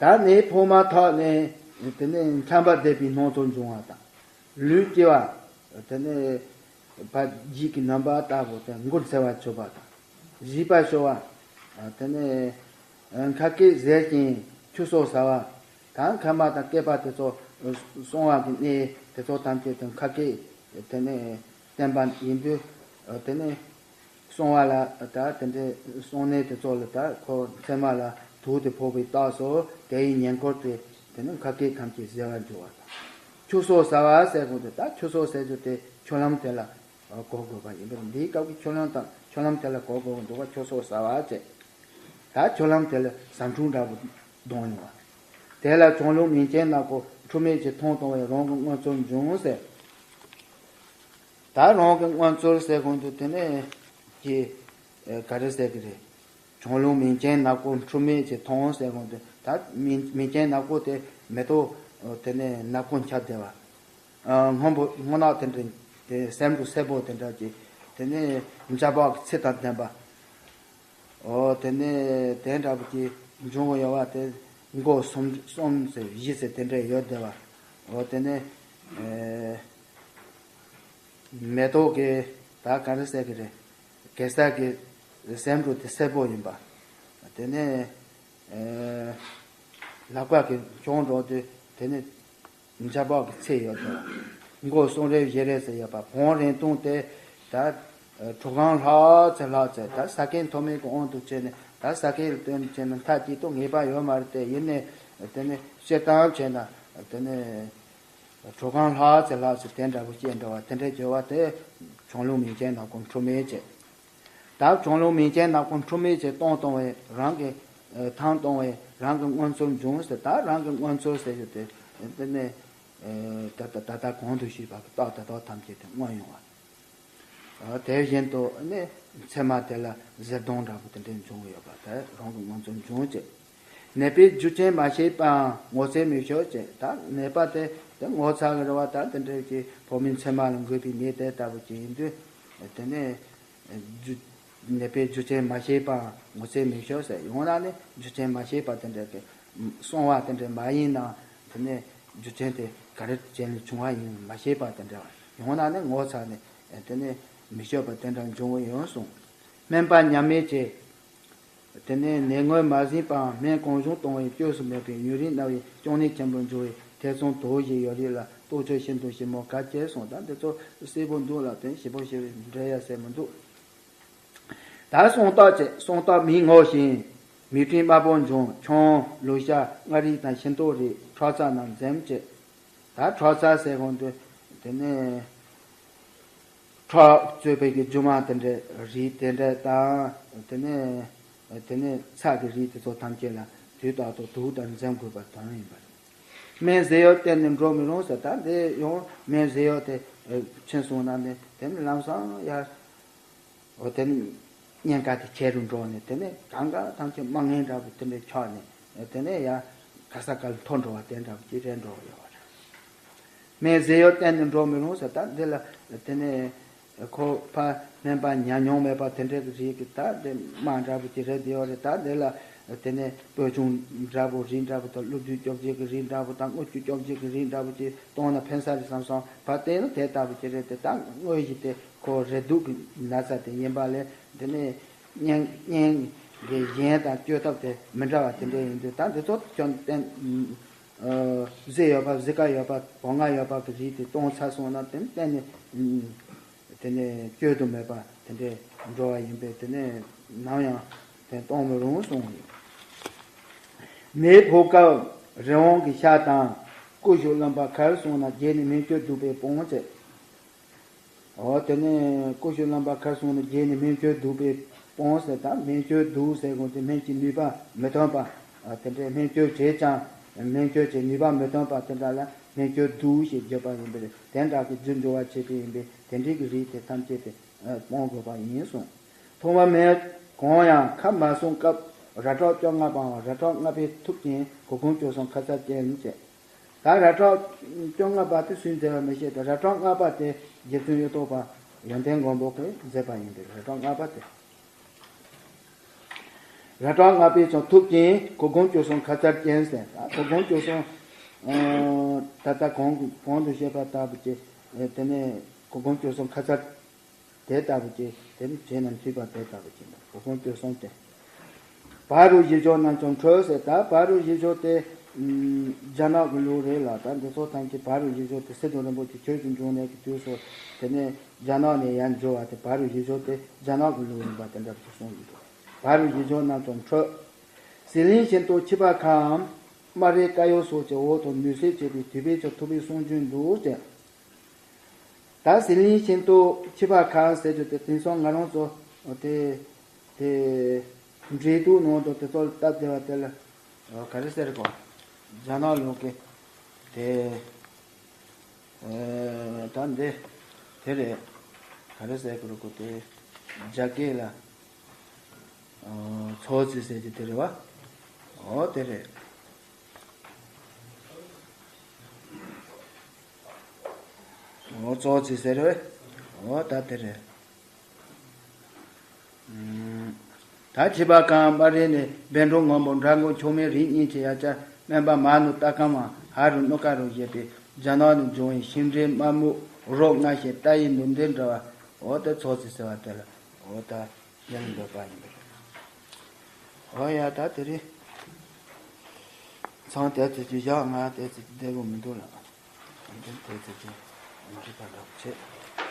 ད་ནད་ཕོག་མ་ཐག་ནས་དེ་ནས་ཆམ་པ་འདེབས་པའི་སྣང་ཚུལ་འབྱུང་བ་དང་། ལུས་སྐྱེ་བ། དེ་ནས་བ་ལྗིད་ཀྱི་རྣམ་པ་ལྟ་བུ་དེ་མགོ་འཚོས་པ་བྱེད་པ་དང་། བཞིས་པ་ཤོར་བ། དེ་ནས་ཁ་སྐད་ཟེར་ཞིང་ཆུ་སོགས་ཟ་བ། ད་མཁལ་མ་དང་སྐེད་པ་དེ་ཚོ་གསང་བ་གི་གནས་དེ་ཚོ་ཐམས་ཅད་དེ་ཁ་སྐད་དེ་ནས་བསྟན་པ་ཡིན་དུས། དེ་ནས་གསང་བ་ལ་ད་དེ་འདྲའི་གསང་གནས་དེ་ཚོ་ལ་ད་ཁོ་མཚན་མ་ལ་དུག་དེ་ཕོག་པའི་རྟགས་སུ་དེ་ཡི་ཉེ་འཁོར་དེ་དེ་ནི་ཁ་སྐད་ཐམས་ཅད་གཟེར་བར་འགྱུར་བ་དང་། ཆུ་སོགས་ཟ་བ་ཟེར་དགོས་ཏེ། ད་ཆུ་སོགས་ཟེར་རྒྱུ་དེ་ཆུ་ལྷམ་དེ་ལ་གོ་དགོས་པ་ཡིན་པས། འདིའི་སྐབས་ཀྱི་ཆུ་ལྷམ་དང་ཆུ་ལྷམ་དེ་ལ་གོ་དགོས་འདུག་པ། ཆུ་སོགས་ཟ་བ་བྱས། ད་ཆུ་ལྷམ་དེ་ལ་ཟ་འཕྲུག་འདྲ་པོ་གཏོང་ཡོང་བ། དེ་ལ་ཆང་རླུང་མིང་ཅན་ནག་པོ་འཁྲུ་མེད་ཅིག་མཐོང་བཏང་བས་རང་གི་མངོན་ཚུལ་འབྱུང་ཟེར། ད་རང་གི་མངོན་ཚུལ་ཟེར་གོང་དུ་དེ་ནས་ཀྱི་ག་རེ་ཟེར་གི་རེད། ཆང་རླུང་མིང་ཅན་ནག་པོ་འཁྲུ་མེད་ཅིག་མཐོང་ཟེར་གོང་དུ། ད་མིང་མིང་ཅན་ནག་པོ་དེ་མེ་ཏོག་དེ་ནས་ནག་པོ་ཁྱབ་བསྡད་པ། སྔོན་པོ་སྔོ་ནག་དེ་འདྲ་དེ་སེར་འབྲུ་སེར་པོ་དེ་འདྲ་གྱི་དེ་ནས་འཇའ་འབག་གི་ཚད་དང་ལྡན་པ། འོ་དེ་ནས་དེ་འདྲ་བོ་ཅིག་འབྱུང་གི་ཡོད་པ་དེ། མགོ་གསུམ་གསུམ་ཟེར་བཞི་ཟེར་དེ་འདྲ་ཡོད་བསྡད་པ། འོ་དེ་ནས་ཨེ་མེ་ཏོག་གི་ད་ག་རེ་ཟེར་གི་རེད། གེ་སར་གྱི་སེར་འབྲུ་དེ་སེར་པོ་ཡིན་པ། དེ་ནས་ཨེ་ལག་པ་གི་མཆོང་འགྲོ་དུས་དེ་ནས་འཇའ་འབག་གི་ཚད་ཡོད་དོ། མགོ་གསུམ་རེ་བཞི་རེ་ཟེར་ཡོད་པ། བོང་རིང་ཐུང་དེ་ད་གྲོ་གང་ལྷག་ཚེ་ལྷག་ཚེ། ད་ཟ་མཁན་འཐུང་མཁན་གྱི་དབང་དུ་བྱས་ནས། ད་ཟ་མཁན་ལ་བརྟེན་བྱས་ནས་མཐའ་གཅིག་ཏུ་ངེས་པ་ཡོད་མ་རེད་དེ། ཡིན་ནས་དེ་ནས་སྤྱིར་བཏང་བྱས་ན་དེ་ནས་གྲོ་གང་ལྷག་ཚེ་ལྷག་ཚེ་དེ་འདྲ་པོ་སྐྱེ་འགྲོ་བ། དེ་འདྲའི་སྦྱོར་བ་དེ་ཆང་རླུང་མིང་ཅན་ནག་པོ་འཁྲུ་མེད་བྱེད། ད་ཆང་རླུང་མིང་ཅན་ནག་པོ་འཁྲུ་མེད་ཅིག་མཐོང་བཏང་བས་རང་གི་ཐང་བཏང་བས་རང་གི་མངོན་ཚུལ་འབྱུང་ཟེར། ད་རང་གི་མངོན་ཚུལ་ཟེར་རྒྱུ་དེ་དེ་ནས་ད་ད་ད་ལྟ་གོང་དུ་ཞུས་པ་གི་རྟགས་དེ་དག་ཐམས་ཅད་དེ་མངོན་ཡོང་བ། དེ་བཞིན་དུ་ནི་མཚན་མ་དེ་ལ་གཟེར་མདོངས་འདྲ་པོ་དེ་འདྲའི་འབྱུང་གི་ཡོད་པ། དེ་རང་གི་མངོན་ཚུལ་འབྱུང་བྱེད། ནད་པས་རྒྱུ་རྐྱེན་མ་ཤེས་པའང་ངོ་ཚ་མི་ཤོར་བྱེད། ད་ནད་པ་དེ་དེ་ངོ་ཚ་གི་རེད་པ། ད་དེ་འདྲའི་གི་ཕོ་མོའི་མཚན་མ་ལ་འགོས་པའི་ནད་དེ་ལྟ་བུ་ཅིག་ཡིན་དུས་དེ་ནས་རྒྱུ་ནད་པས་རྒྱུ་རྐྱེན་མ་ཤེས་པའང་ངོ་ཚ་མི་ཤོར་ཟེར། ཡང་ན་ནི་རྒྱུ་རྐྱེན་མ་ཤེས་པ་དེ་འདྲ་གི་གསང་བ་དེ་འདྲ་མ་ཡིན་ནའང་དེ་ནས་རྒྱུ་རྐྱེན་དེ་ག་རེ་བྱས་ནས་བྱུང་བ་ཡིན་མ་ཤེས་པ་དེ་འདྲ་བ། ཡང་ན་ནི་ངོ་ཚ་ནས་དེ་ནས་མི་ཤོར་བ་དེ་འདྲ་འབྱུང་གི་ཡོད་གསུངས། སྨན་པ་མཉམ་མེད་ཀྱིས། དེ་ནས་ནད་ངོས་མ་ཟིན་པའང་སྨན་གང་བྱུང་གཏོང་བས་བཅོས་སུ་མེད་པའི་ཡུན་རིང་ན་བའི་གཅོང་ནད་ཆེན་པོར་འགྱུར་བའི་ཐེ་ཚོམ་དོགས་གཞི་ཡོད་རིགས་ལ་ལྟོ་ཆས་ཤིན་ཏུ་ཞིབ་མོ་གལ་ཆེ་གསུངས། ད་འདི་ཚོ་གསལ་པོ་འདུག་ལ། དོན་ཞིབ་པོ་ཞིབ་འགྲེལ་ཡ་ཟེར་མི་འདུག། ད་སྲང་ལྟག་བྱས། སྲང་ལྟག་མིག་ངོ་ཞིང་མིག་སྤྲིན་དམར་པོ་འབྱུང་། ཆང་ལུག་ཤ་མངར་རིགས་དང་ཤིང་ཏོག་རིགས་ཁྲག་རྩ་རྣམས་འཛེམ་བྱེད། ད་ཁྲག་རྩ་ཟེར་གོང་དུ་དེ་ནས་ཁྲག་གཙོས་པའི་གི་རྒྱུ་མ་དེ་འདྲའི་རིགས་དེ་འདྲ་དང་། དེ་ནས་དེ་ནས་ཚྭ་གི་རིགས་དེ་ཚོ་ཐམས་ཅད་ལ་དུས་རྟག་ཏུ་དུག་དང་འཛེམ་དགོས་པ་དང་ཡིན་པ་རེད། སྨན་བཟས་ཡོད་བརྟེན་ནས་འགྲོ་མི་རུང་ཟེར། ད་འདི་ཡང་སྨན་བཟས་ཡོད་དེ་ཕྱིན་སོང་ན་ནི་དེ་ནི་ལམ་སང་ཡར་འོ་དེ་ནི་གཉན་ཁ་དེ་ཁྱེར་རུ་འགྲོ་ནས་དེ་ནས་གང་ག་ཐམས་ཅད་རྨ་ངན་འདྲ་པོ་དེ་འདྲའི་ཆགས་ནས་དེ་ནས་ཡར་ག་ས་ག་ལ་འཐོར་འགྲོ་བ་དེ་འདྲ་པོ་ཅིག་རེད་འགྲོ་གི་ཡོད་པ་རེད། སྨན་ཟས་ཡོད་གཏན་ནས་འགྲོ་མི་རུང་ཟེར། ད་འདི་ལ་དེ་ནས་ཁོ་ཕ་སྨན་པ་ཉམས་མྱོང་མེད་པ་དེ་འདྲའི་གི་རིགས་ཀྱི་ད་དེ་དམག་འདྲ་པོ་ཅིག་རེད། དེ་ཡོད་རེད། ད་འདི་ལ་དེ་ནས་སྤོས་ཆུང་འདྲ་པོ་རིགས་འདྲ་པོ་དང་ཀླུ་བདུད་སྐྱོབ་བྱེད་ཀྱི་རིགས་འདྲ་པོ་དང་དངུལ་ཆུ་སྐྱོབ་བྱེད་ཀྱི་རིགས་འདྲ་པོ་ཅིག་གཏོང་ན་ཕན་ས་རེད་བསམ་སོང་། ཕ་དེ་ནི་དེ་ལྟ་བུ་ཅིག་རེད། དེ་ད་དངོས་གཞི་དེ་ཁོ་རེག་དུག་གི་ན་ཚ་དེ་ཡིན་པ་ལས་དེ་ནས་གཉན་གཉན་གྱི་གཞན་དང་བཅོས་ཐབས་དེ་མི་འདྲ་བ་དེ་འདྲ་ཡིན་དུས། ད་འདི་ཚོ་ཁྱོད་བསྟན། ཨ། གཟི་ཡོད་པ་གཟི་དཀར་ཡོད་པ་བོང་ང་ཡོད་པ་གི་རིགས་དེ་གཏོང་ཚར་སོང་ན་དེ་གཏན་ནས་དེ་ནས་བཅོས་དུ་མེད་པ་དེ་འདྲའི་འགྲོ་བ་ཡིན་པས་དེ་ནས་ནམ་ཡང་དེ་གཏོང་མི་རུང་གསུངས་ཡོད། མེ་ཕོ་སྐབས་རི་བོང་གི་ཤ་དང་ཀུ་ཤུ་རློན་པ་ཁར་སོང་ན་རྗེས་ནས་སྨན་བཅོས་བསྡུ་བས་སྤོང་ཟེར། འོ་དེ་ནས་ཀུ་ཤུ་རློན་པ་ཁར་སོང་ནས་རྗེས་ནས་སྨན་བཅོས་བསྡུ་བས་སྤོང་ཟེར། ད་སྨན་བཅོས་བསྡུ་ཟེར་དགོས་ཏེ་སྨན་གྱི་ནུས་པ་མི་ཐོན་པ། ཨ། དེ་འདྲའི་སྨན་བཅོས་བྱས་ཀྱང་སྨན་བཅོས་ཀྱི་ནུས་པ་མི་ཐོན་པ་དེ་འདྲ་ལ་སྨན་བཅོས་བསྡུ་ཞེས་བརྗོད་པ་ཡིན་པས་དེ་འདྲ་གི་རྒྱུ་འབྱུང་བ་བྱེད་པའི་ཡིན་པས་དེ་འདྲའི་གི་རིགས་དེ་ཐམས་ཅད་དེ་སྤོང་དགོས་པ་ཡིན་གསུངས། ཐོག་མ་མེད་གོང་ཡང་ཁ་མ་སྲུང་སྐབས་ར་ཏྲོག་བཅོ་ལྔ་པའམ་ར་ཏྲོག་ལྔ་པའི་ཐུབ་ཅིང་གོ་གུང་བཅོལ་སོང་ཁ་ཚར་ཅན་བྱས། ད་ར་ཏྲོག་བཅོ་ལྔ་པ་དེ་སུས་མཛད་པ་མི་ཤེས་ཏེ། ར་ཏྲོག་ལྔ་པ་དེ་རྗེ་བཙུན་གཡུ་ཐོག་པ་ཡོན་ཏན་མགོན་པོ་གིས་མཛད་པ་ཡིན་པས། ར་ཏྲོག་ལྔ་པ་དེ། ར་ཏྲོག་ལྔ་པའི་ཚོ་ཐུབ་ཅིང་གོ་གུང་བཅོལ་སོང་ཁ་ཚར་ཅན་ཟེར། ད་གོ་གུང་བཅོལ་སོང་། ཨ། ད་ལྟ་གོང་གོང་དུ་བཤད་པ་ལྟ་བུ་ཅིག་དེ་ནས་གོ་གུང་བཅོལ་སོང་ཁ་ཚར། དེ་ལྟ་བུ་ཅིག་དེ་ནི་བྱས་ན་མཐུས་པ་དེ་ལྟ་བུ་ཅིག་ན་གོ་གུང་བཅོལ་སོང་སྟེ། བ་རུ་བཞི་བཅོ་རྣམས་ཀྱང་འཕྲོད་ཟེར། ད་བ་རུ་བཞི་བཅོ་དེ་རྒྱ་ནག་གི་ལུགས་རེད་ལ། ད་འདི་ཚོ་ཐམས་ཅད་བ་རུ་བཞི་བཅོ་དེ་སི་ཏུ་རིན་པོ་ཆེ་ཆོས་ཀྱི་འབྱུང་གནས་ཀྱི་དུས་སུ་དེ་ནས་རྒྱ་ནག་ནས་ཡར་འབྱོར་བ་དེ། བ་རུ་བཞི་བཅོ་དེ་རྒྱ་ནག་གི་ལུགས་ཡིན་པ་དེ་འདྲ་ཞིག་གསུངས་ཡོད་འདུག་བ་རུ་བཞི་བཅོ་རྣམས་ཀྱང་འཕྲོད། ཟི་ལིང་ཤིང་ཏོག་ཕྱི་པ་ཁའམ་སྨ་རའི་དཀར་ཡོལ་སོགས་ཀྱི་འོག་ཏུ་ནུས་སེལ་བྱེད་པའི་དུད་པས་ཀྱང་ཐུབ་པའི་གསུང་རྒྱུན་འདུག་ཅེས། ད་ཟི་ལིང་ཤིང་ཏོག་ཕྱི་པ་ཁ་ཟེར་རྒྱུ་དེ་དེང་སང་ང་རང་ཚོ་དེ་དེ་འབྲེལ་གཏུག་ནང་དུ་དེ་ཚོ་ལ་སྟབས་བདེ་བ་དེ་ལ་ག་རེ་ཟེར་གོ། རྒྱ་ནག་ལུགས་ཀྱི་དེ་ད་འདི་དེ་རེད། ག་རེ་ཟེར་གོ་རུ་གོ་དེ་རྒྱ་སྐད་ལ་ཚོ་ཙི་ཟེར་གྱི་དེ་རེད་བ། འོ་དེ་རེད། འོ་ཙོ་ཙི་ཟེར་བས། འོ་ད་དེ་རེད། ད་ཕྱི་པ་ཁའམ་སྨ་རའི་ནས་བཻ་ཌཱུརྱ་སྔོན་པོ་འདྲ་མགོ་མཆོག་དམན་རིགས་གཉིས་ཀྱི་ཡ་གྱལ་སྨན་པ་མ་ནུ་ཏ་ཀ་མ་ཧ་རུ་ནུ་ཀ་རུ་བཞད་པའི་རྒྱ་ནག་ནས་འབྱུང་བའི་ཤིང་འབྲས་དམར་སྨུག་རོ་མངར་ཞིང་རྟ་ཡི་འདུ་འདི་འདྲ་བ། འོ་དེ་ཙོ་ཙི་ཟེར་བ་དེ་ལ་འོ་ད་ཡང་འདོད་པ་ཡིན་པ་རེད། འོ་ཡ་ད་དེ་རིང་མཚམས་དེ་ཙི་ཅིག་བཞག་ང་དེ་ཙི་ཅིག་བསྡད་དགོས་མི་འདུག་ལ། དེ་ཙི་ཅིག་འཇིགས་པ་འདྲ་བྱེད།